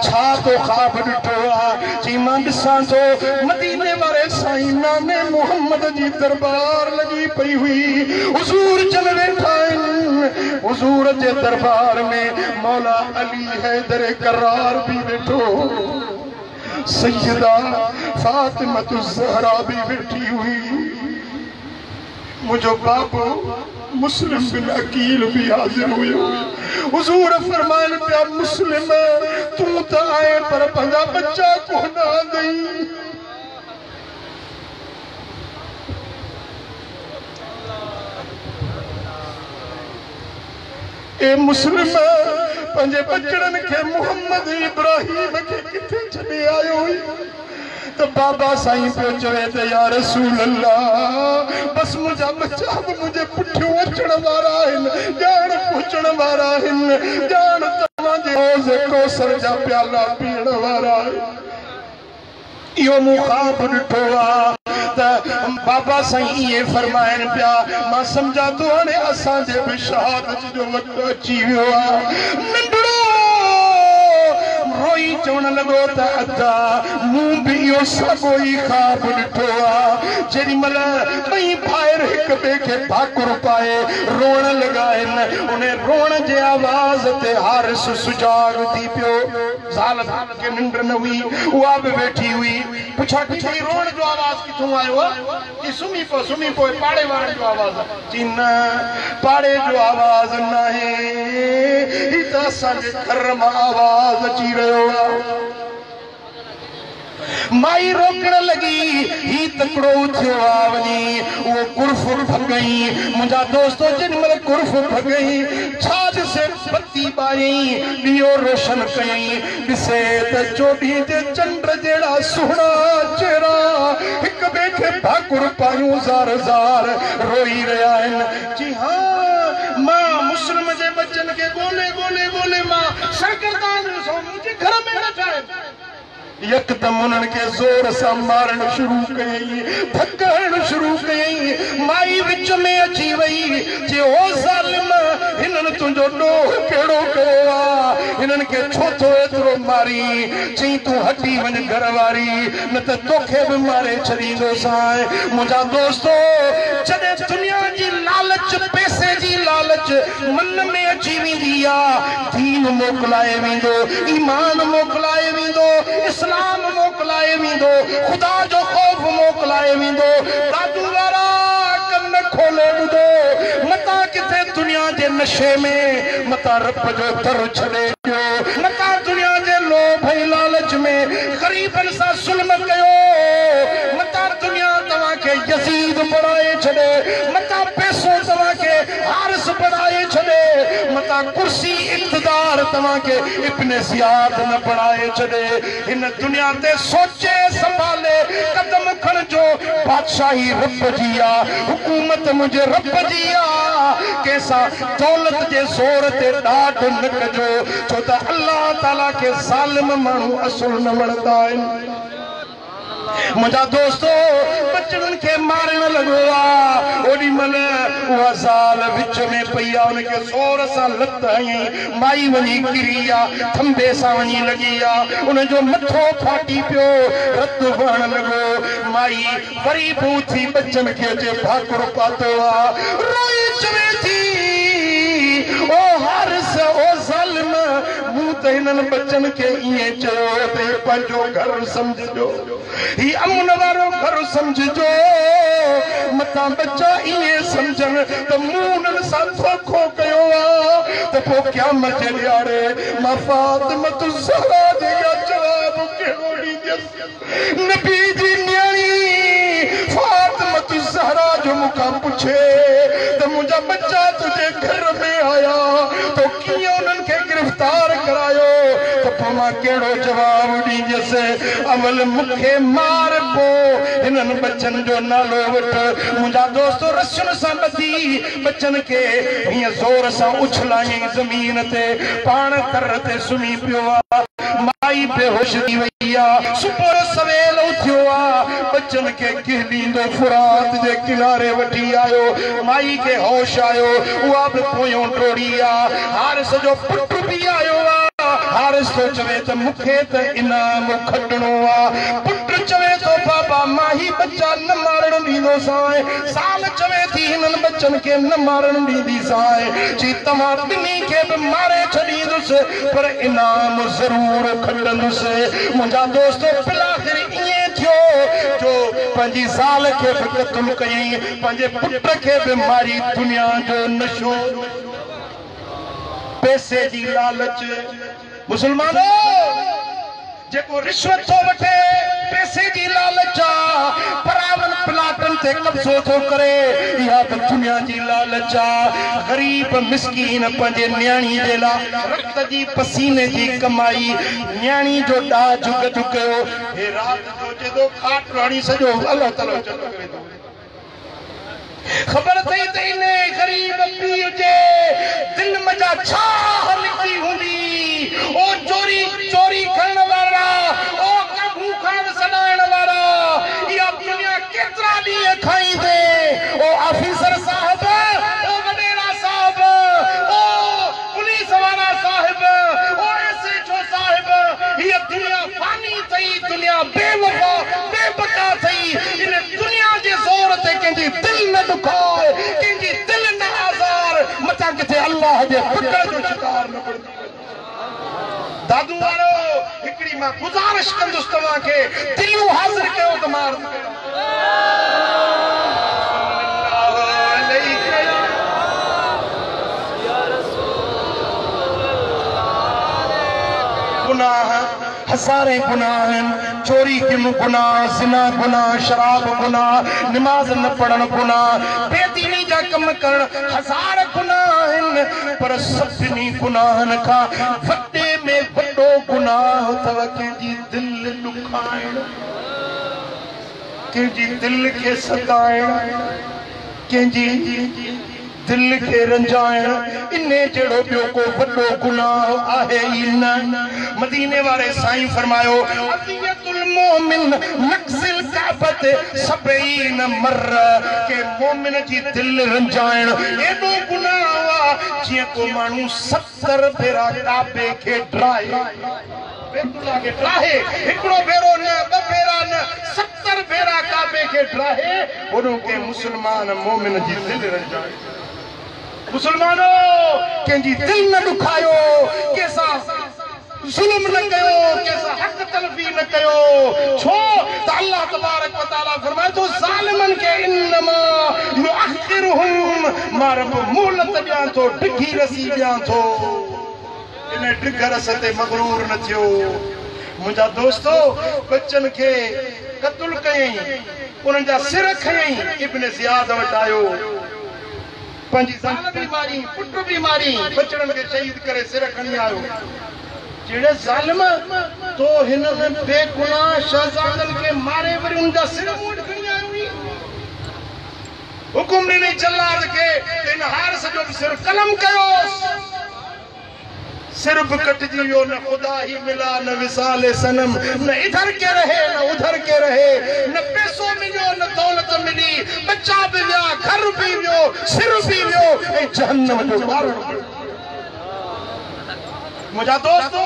ڇا تو خواب ڏٺو آ؟ چي مان ڏسان ٿو مديني واري سائين ناني محمد جي دربار لڳي پئي هئي، حضور جن ويٺا آهن، حضور جي دربار ۾ مولا علي حيدر ڪرار به ويٺو هو، سيده فاطمة الزهرا به ويٺي هئي، منهنجو بابو مسلم بن عقيل به حاضر هيو. حضور فرمائن پيا مسلم تون ته آئين پر پنهنجا ٻچا ڪونه آندئي. اي مسلم! پنهنجي ٻچڙن کي محمد ابراهيم کي ڪٿي ڇڏي آيو هئين؟ ته بابا سائين پيو چوي ته يا رسول الله! بس منهنجا ٻچا به منهنجي پٺيون اچڻ وارا آهن، ڄاڻ پهچڻ وارا آهن، ڄاڻ توهان جي حوض ڪوثر جا پيالا پيئڻ وارا آهن. اهو مون خواب ڏٺو آ ته بابا سائين ائين فرمائن پيا، مان سمجهان ٿو هاڻي اسان جي به شهادت جو وقت اچي ويو آ. ننڍڙو روئي چوڻ لڳو ته ادا مون به اهو ساڳو ئي خواب ڏٺو آ. جيڏي مهل ٻئي ڀائر هڪ ٻئي کي ڀاڪر پائي روئڻ لڳا آهن، انهي روئڻ جي آواز تي حارث سجاڳ ٿي پيو. زال کي ننڊ نه هئي، اها به ويٺي هئي. پڇا ڪئي، روئڻ جو آواز ڪٿون آيو آ؟ چي، سمهي پئو، سمهي پئو، هي پاڙي وارن جو آواز آ. چي، نه، پاڙي جو آواز ناهي، هي ته اسان جي گهر مان آواز اچي رهيو آ. مائي روڪڻ لڳي، هي تڪڙو اٿيو آ وڃي اهو ڪرف ڀڳئين. منهنجا دوستو جيڏي مهل ڪرف ڀڳئين، ڇا ڏسي بتي ٻاريائين، ڏيئو روشن ڪيائين، ڏسي ته چوڏهين جي چنڊ جهڙا سهڻا چهرا هڪ ٻئي کي ڀاڪر پايون زار زار روئي رهيا آهن. چي ها مان مسلم جي ٻچن کي ڳولي ڳولي ڳولي مان سرگردان هيس، هو منهنجي گهر ۾ ويٺا آهن. يڪدم انهن کي زور سان مارڻ شروع ڪيائين، ڌڪ هڻڻ شروع ڪيائين. مائي وچ ۾ اچي وئي، چي او ظالم، هنن تنهنجو ڏوهه ڪهڙو ڪيو آ؟ هنن کي ڇو ٿو ايترو مارين؟ چئين تون هٽي وڃ گهر واري، نه ته توکي به ماري ڇڏيندوسانء. منهنجا دوستو، جڏهن دنيا جي لالچ، پئسي جي لالچ من ۾ اچي ويندي آ، دين موڪلائي ويندو، ايمان موڪلائي ويندو، اسلام موڪلائي ويندو، خدا جو خوف موڪلائي ويندو. دادو وارا ڪن کولي ٻڌو، متان ڪٿي دنيا جي نشي ۾ متان رب جو در ڇڏي ڏيو، متان دنيا جي لوڀ ۽ لالچ ۾ غريبن سان ظلم ڪيو، متان دنيا توهان کي يزيد بڻائي ڇڏي، متان پئسو توهان کي حارث بڻائي ڇڏي، متان ڪرسي اقتدار توهان کي ابن زياد نه بڻائي ڇڏي. هن دنيا تي سوچي سنڀالي قدم کڻجو. بادشاهي رب جي آ، حڪومت منهنجي رب جي آ. ڪنهن سان دولت جي زور تي ڏاڍ نه ڪجو، ڇو ته الله تعاليٰ کي ظالم ماڻهو اصل نه وڻندا آهن. منهنجا دوستو، ٻچڙن کي مارڻ لڳو آ، اوڏي مهل اها زال وچ ۾ پئي آ، ان کي زور سان لت هنئي، مائي وڃي ڪري آ، ٿنڀي سان وڃي لڳي آ، ان جو مٿو ڦاٽي پيو، رت وهڻ لڳو. مائي وري به اٿي ٻچن کي اچي ڀاڪر پاتو آ، روئي چوي ٿي، او حارث، او ظالم، مون ته هنن ٻچن کي ائين چيو ته هي پنهنجو گهر سمجهجو، هي امن وارو گهر سمجهجو، متان ٻچا ائين سمجهن ته مون انهن سان ڌوکو ڪيو آ، ته پوء قيامت جي ڏهاڙي مان فاطمة الزهرا جي اڳيان جواب ڪهڙو ڏينديس؟ نبي جي نياڻي فاطمة الزهرا جو مون کان پڇي ته منهنجا ٻچا تنهنجي گهر ۾ آيا، تو ڪيئن انهن کي گرفتار ڪرايو، ته پوء مان ڪهڙو جواب ڏينديس؟ اول مون کي مار، پوء هنن ٻچن جو نالو وٺ. منهنجا دوستو، رسين سان ٻڌي ٻچن کي هيئن زور سان اڇلايائين زمين تي، پاڻ در تي سمهي پيو آ. مائي بيهوش ٿي وئي آ. صبح جو سويل اٿيو آ، ٻچن کي گهليندو فرات جي ڪناري وٺي آيو. مائي کي هوش آيو، اها به پويون ڊوڙي آ. حارث جو پٽ به آيو آ. حارث ٿو چوي ته مون کي ته انعام کٽڻو آ. پٽ چوي ٿو بابا مان هي ٻچا نه مارڻ ڏيندوسانء. زال چوي ٿي هنن ٻچن کي نه مارڻ ڏينديسانء. چي توهان ٻنهي کي به ماري ڇڏيندس، پر انعام ضرور کٽندس. منهنجا دوستو، بالاخر ائين ٿيو جو پنهنجي زال کي به قتل ڪيائين، پنهنجي پٽ کي به ماري. دنيا جو نشو، پئسي جي لالچ. مسلمانو، جيڪو رشوت ٿو وٺي، پئسي جي لالچ آ. پراون پلاٽن تي قبضو ٿو ڪري، اها به دنيا جي لالچ آ. غريب مسڪين پنهنجي نياڻي جي لاء رت جي پسيني جي ڪمائي، نياڻي جو ڏاج گڏ ڪيو، هي رات جو اچي ٿو کاٽ هڻي سڄو الله تعاليٰ چٽ ڪري ٿو. خبر اٿئي ته انهيء غريب پيء جي دل منجهان ڇا آهه نڪتي هوندي؟ او چوري چوري ڪرڻ وارا، او ڪنڀون خان سڏائڻ وارا، اها دنيا ڪيترا ڏينهن کائيندين؟ او آفيسر صاحب، او وڏيرا صاحب، او پوليس وارا صاحب، او ايس ايڇ او صاحب، هيء دنيا فاني اٿئي، دنيا بي وفا بي بقا اٿئي. ان دنيا جي زور تي ڪنهن جي دل نه ڏکاء، ڪنهن جي دل نه آزار، متان ڪٿي الله جي پڪڙ جو شڪار نه بڻجي وڃين. دادو وارو، هڪڙي مان گذارش ڪندس توهان کي، دليون حاضر ڪيو ته مان عرض ڪيان. گناهه هزارين گناهه آهن، چوري گناهه، زنا گناهه، شراب گناهه، نماز نه پڙهڻ گناهه، بي ديني جا ڪم ڪرڻ، هزار گناهه آهن، پر سڀني گناهن کان وڏي ۾ وڏو گناهه اٿو ڪنهن جي دل ڏکائڻ، ڪنهن جي دل کي ستائڻ، ڪنهن جي دل کي رنجائڻ، انهي جهڙو ٻيو ڪو وڏو گناهه آهي ئي نه. مديني واري سائين فرمايو، اذية المؤمن نقض الڪعبة سبعين مرة، ڪنهن مؤمن جي دل رنجائڻ ايڏو گناهه آ جيئن ڪو ماڻهو 70 ڀيرا ڪعبي کي ڊاهي، بيت الله کي ڊاهي، هڪڙو ڀيرو نه، ٻه ڀيرا نه، 70 ڀيرا ڪعبي کي ڊاهي، اوڏو ڪنهن مسلمان مومن جي دل رنجائي. مسلمانو! ڪنهن جي دل نه ڏکايو، ڪنهن سان ظلم نه ڪيو، ڪنهن سان حق تلفي نه ڪيو، ڇو ته الله تبارڪ و تعاليٰ فرمائي ٿو، ظالمن کي انما يؤخرهم، مان رب مهلت ڏيان ٿو، ڊگهي رسي ڏيان ٿو. ان ڊگهه رس تي مغرور نه ٿيو. منهنجا دوستو! ٻچن کي قتل ڪيائين، انهن جا سر کنيائين، ابن زياد وٽ آيو، پنهنجي زال به ماريائين، پٽ به ماريائين، ٻچڙن کي شهيد ڪري سر کڻي آيو. چيڙي ظالم! تو هنن بي گناهه شهزادن کي ماري وري انهن جا سر مون وٽ کڻي آيو آهين؟ حڪم ڏنائين جلاد کي ته هن حارث جو به سر قلم ڪيوس. سر به ڪٽجي ويو، نه خدا هي ملا نه وصال صنم، نه ادهر ڪي رهي نه اڌر ڪي رهي، نه پئسو مليو نه دولت ملي، ٻچا به ويا، گهر به ويو، سر به ويو ۽ جهنم جو ڪارڻ بڻجي ويو. منهنجا دوستو!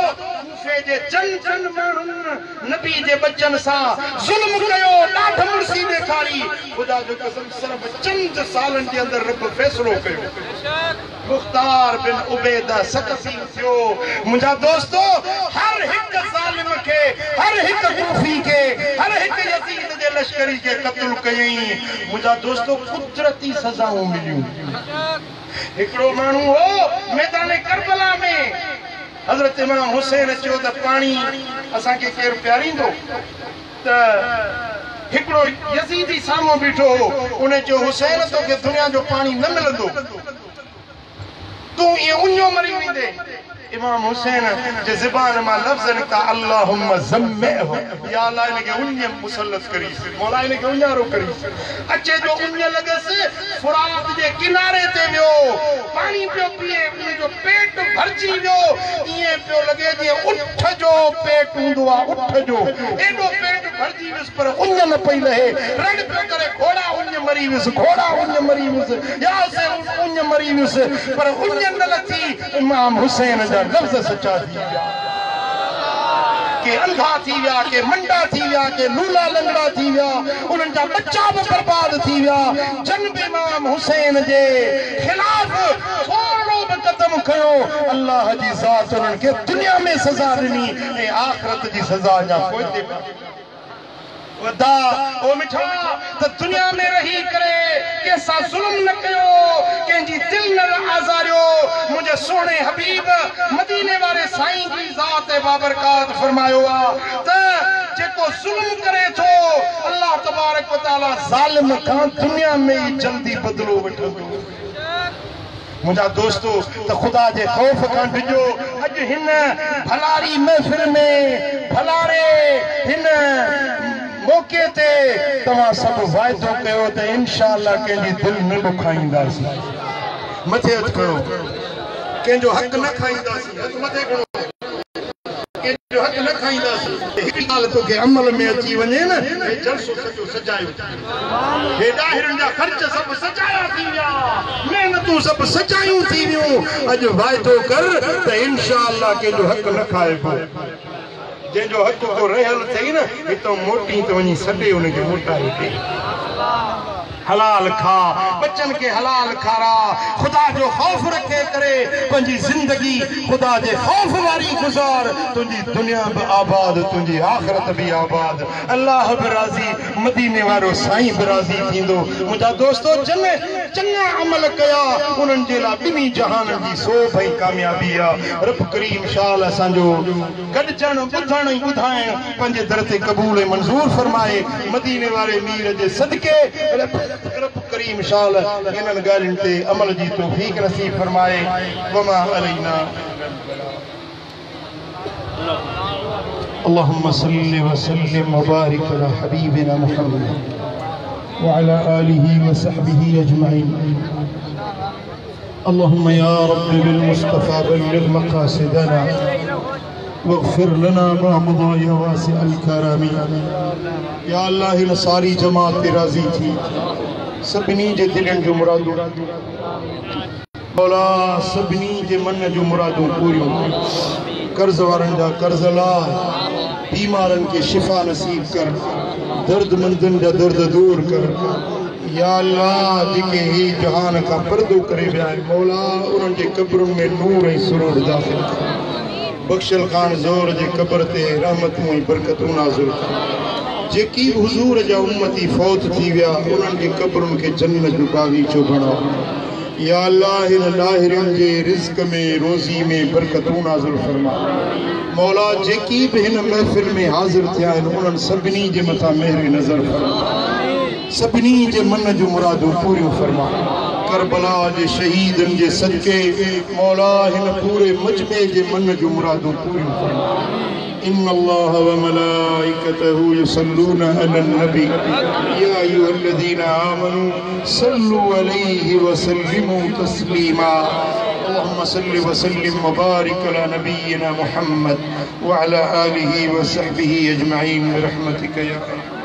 ڪوفي جي جن جن ماڻهن نبي جي ٻچن سان ظلم ڪيو، ڏاڍ مڙسي ڏيکاري، خدا جو قسم صرف چند سالن جي اندر رب فيصلو ڪيو. مختار بن عبيده ثقفي ٿيو. منهنجا دوستو! هر هڪ ظالم کي، هر هڪ ڪوفي کي، هر هڪ يزيد جي لشڪري کي قتل ڪيائين. منهنجا دوستو! قدرتي سزائون مليون. هڪڙو ماڻهو هو ميدان ڪربلا ۾، حضرت امام حسين چيو ته پاڻي اسان کي ڪير پياريندو؟ ته هڪڙو يزيدي سامهون بيٺو هو، ان چيو، حسين توکي دنيا جو پاڻي نه ملندو، تون ائين اڃيو مري ويندين. امام حسين جي زبان مان لفظ نڪتا، اللهم ظمئه، يا الله هن کي اڃ مسلط ڪريس، مولا هن کي اڃارو ڪريس. اچي جو اڃ لڳس، فرات جي ڪناري تي ويو، پاڻي پيو پيئي، ان جو پيٽ ڀرجي ويو، ائين پيو لڳي جيئن اٺ جو پيٽ هوندو آ، اٺ جو ايڏو پيٽ ڀرجي ويس پر اڃ نه پئي لهي، رڙ پيو ڪري گهوڙا اڃ مري ويس، گهوڙا اڃ مري ويس، يا حسين اڃ مري ويس، پر اڃ نه لٿي، امام حسين جا لفظ سچا ٿي ويا. ڪي انڌا ٿي ويا، ڪي منڊا ٿي ويا، ڪي لولا لنگڙا ٿي ويا، انهن جا ٻچا به برباد ٿي ويا، جن به امام حسين جي خلاف ٿورڙو به قدم کنيو، الله جي ذات انهن کي دنيا ۾ سزا ڏني ۽ آخرت جي سزا اڃا پوئتي باقي. ادا او مٺا ته دنيا ۾ رهي ڪري ڪنهن سان ظلم نه ڪيو، ڪنهن جي دل نه آزاريو، منهنجي سهڻي حبيب مديني واري سائين جي ذات بابرڪات فرمايو آ ته جيڪو ظلم ڪري ٿو الله تبارڪ و تعالي ظالم کان دنيا ۾ ئي جلدي بدلو وٺندو. منهنجا دوستو ته خدا جي خوف کان ڊڄو، اڄ هن ڀلاري محفل ۾ ڀلاري هن موقعي تي توهان سڀ واعدو ڪيو ته انشاء الله ڪنهن جي دل نه ڏکائينداسين. مٿي هٿ کڻو. ڪنهن جو حق نه کائينداسين. هٿ مٿي کڻو. ڪنهن جو حق نه کائينداسين. هڪڙي ڳالهه توکي عمل ۾ اچي وڃي نه، هي جلسو سڄو سجايو ٿي ويو. هي ڏاهرن جا خرچ سڀ سجايا ٿي ويا. محنتون سڀ سجايون ٿي ويون. اڄ واعدو ڪر ته انشاء الله ڪنهن جو حق نه کائبو. جنهن جو حق ڪو رهيل اٿئي نه، هتان موٽين ته وڃي سڏي ان کي موٽائي ڏي. حلال کاء، ٻچن کي حلال کاراء، خدا جو خوف رکي ڪري پنهنجي زندگي خدا جي خوف واري گذار، تنهنجي دنيا به آباد، تنهنجي آخرت به آباد، الله به راضي، مديني وارو سائين به راضي ٿيندو. منهنجا دوستو جن چڱا عمل ڪيا انهن جي لاء ٻنهي جهانن جي سوڀ ۽ ڪاميابي آ. رب ڪريم شال اسان جو گڏجڻ، ٻڌڻ ۽ ٻڌائڻ پنهنجي در تي قبول ۽ منظور فرمائي. مديني واري مير جي صدقي رب ڪريم شال انهن ڳالهين تي عمل جي توفيق نصيب فرمائي. وما علينا الا البلاغ. اللهم صل وسلم وبارك على حبيبنا محمد وعلى آله وصحبه أجمعين. اللهم يا رب بالمصطفى بلغ مقاصدنا واغفر لنا ما مضى يا واسع الكرم. يا الله هن ساري جماعت تي راضي ٿي، سڀني جي دلين جون مرادون مولا، سڀني جي من جون مرادون پوريون، قرض وارن جا قرض لاهه، بيمارن کي شفا نصيب ڪر، دردمندن جا درد دور ڪر. يا الله جيڪي هي جهان کان پردو ڪري ويا آهن مولا انهن جي قبرن ۾ نور ۽ سرور داخل ڪر. بخشل خان زور جي قبر تي رحمتون ۽ برڪتون نازل ڪر. جيڪي به حضور جا امتي فوت ٿي ويا انهن جي قبرن کي جنت جو باغيچو بڻاء. يا الله هن لاهرين جي رزق ۾ روزي ۾ برڪتون نازل فرما. مولا جيڪي به هن محفل ۾ حاضر ٿيا آهن انهن سڀني جي مٿان مهر نظر فرما، سڀني جي من جون مرادون پوريون فرما. ڪربلا جي شهيدن جي صدقي مولا هن پوري مجمعي جي من جون مرادون پوريون فرما. إن الله وملائكته يصلون على النبي يا أيها الذين آمنوا صلوا عليه وسلموا تسليما. اللهم صل وسلم وبارك على نبينا محمد وعلى آله وصحبه أجمعين برحمتك يا أرحم.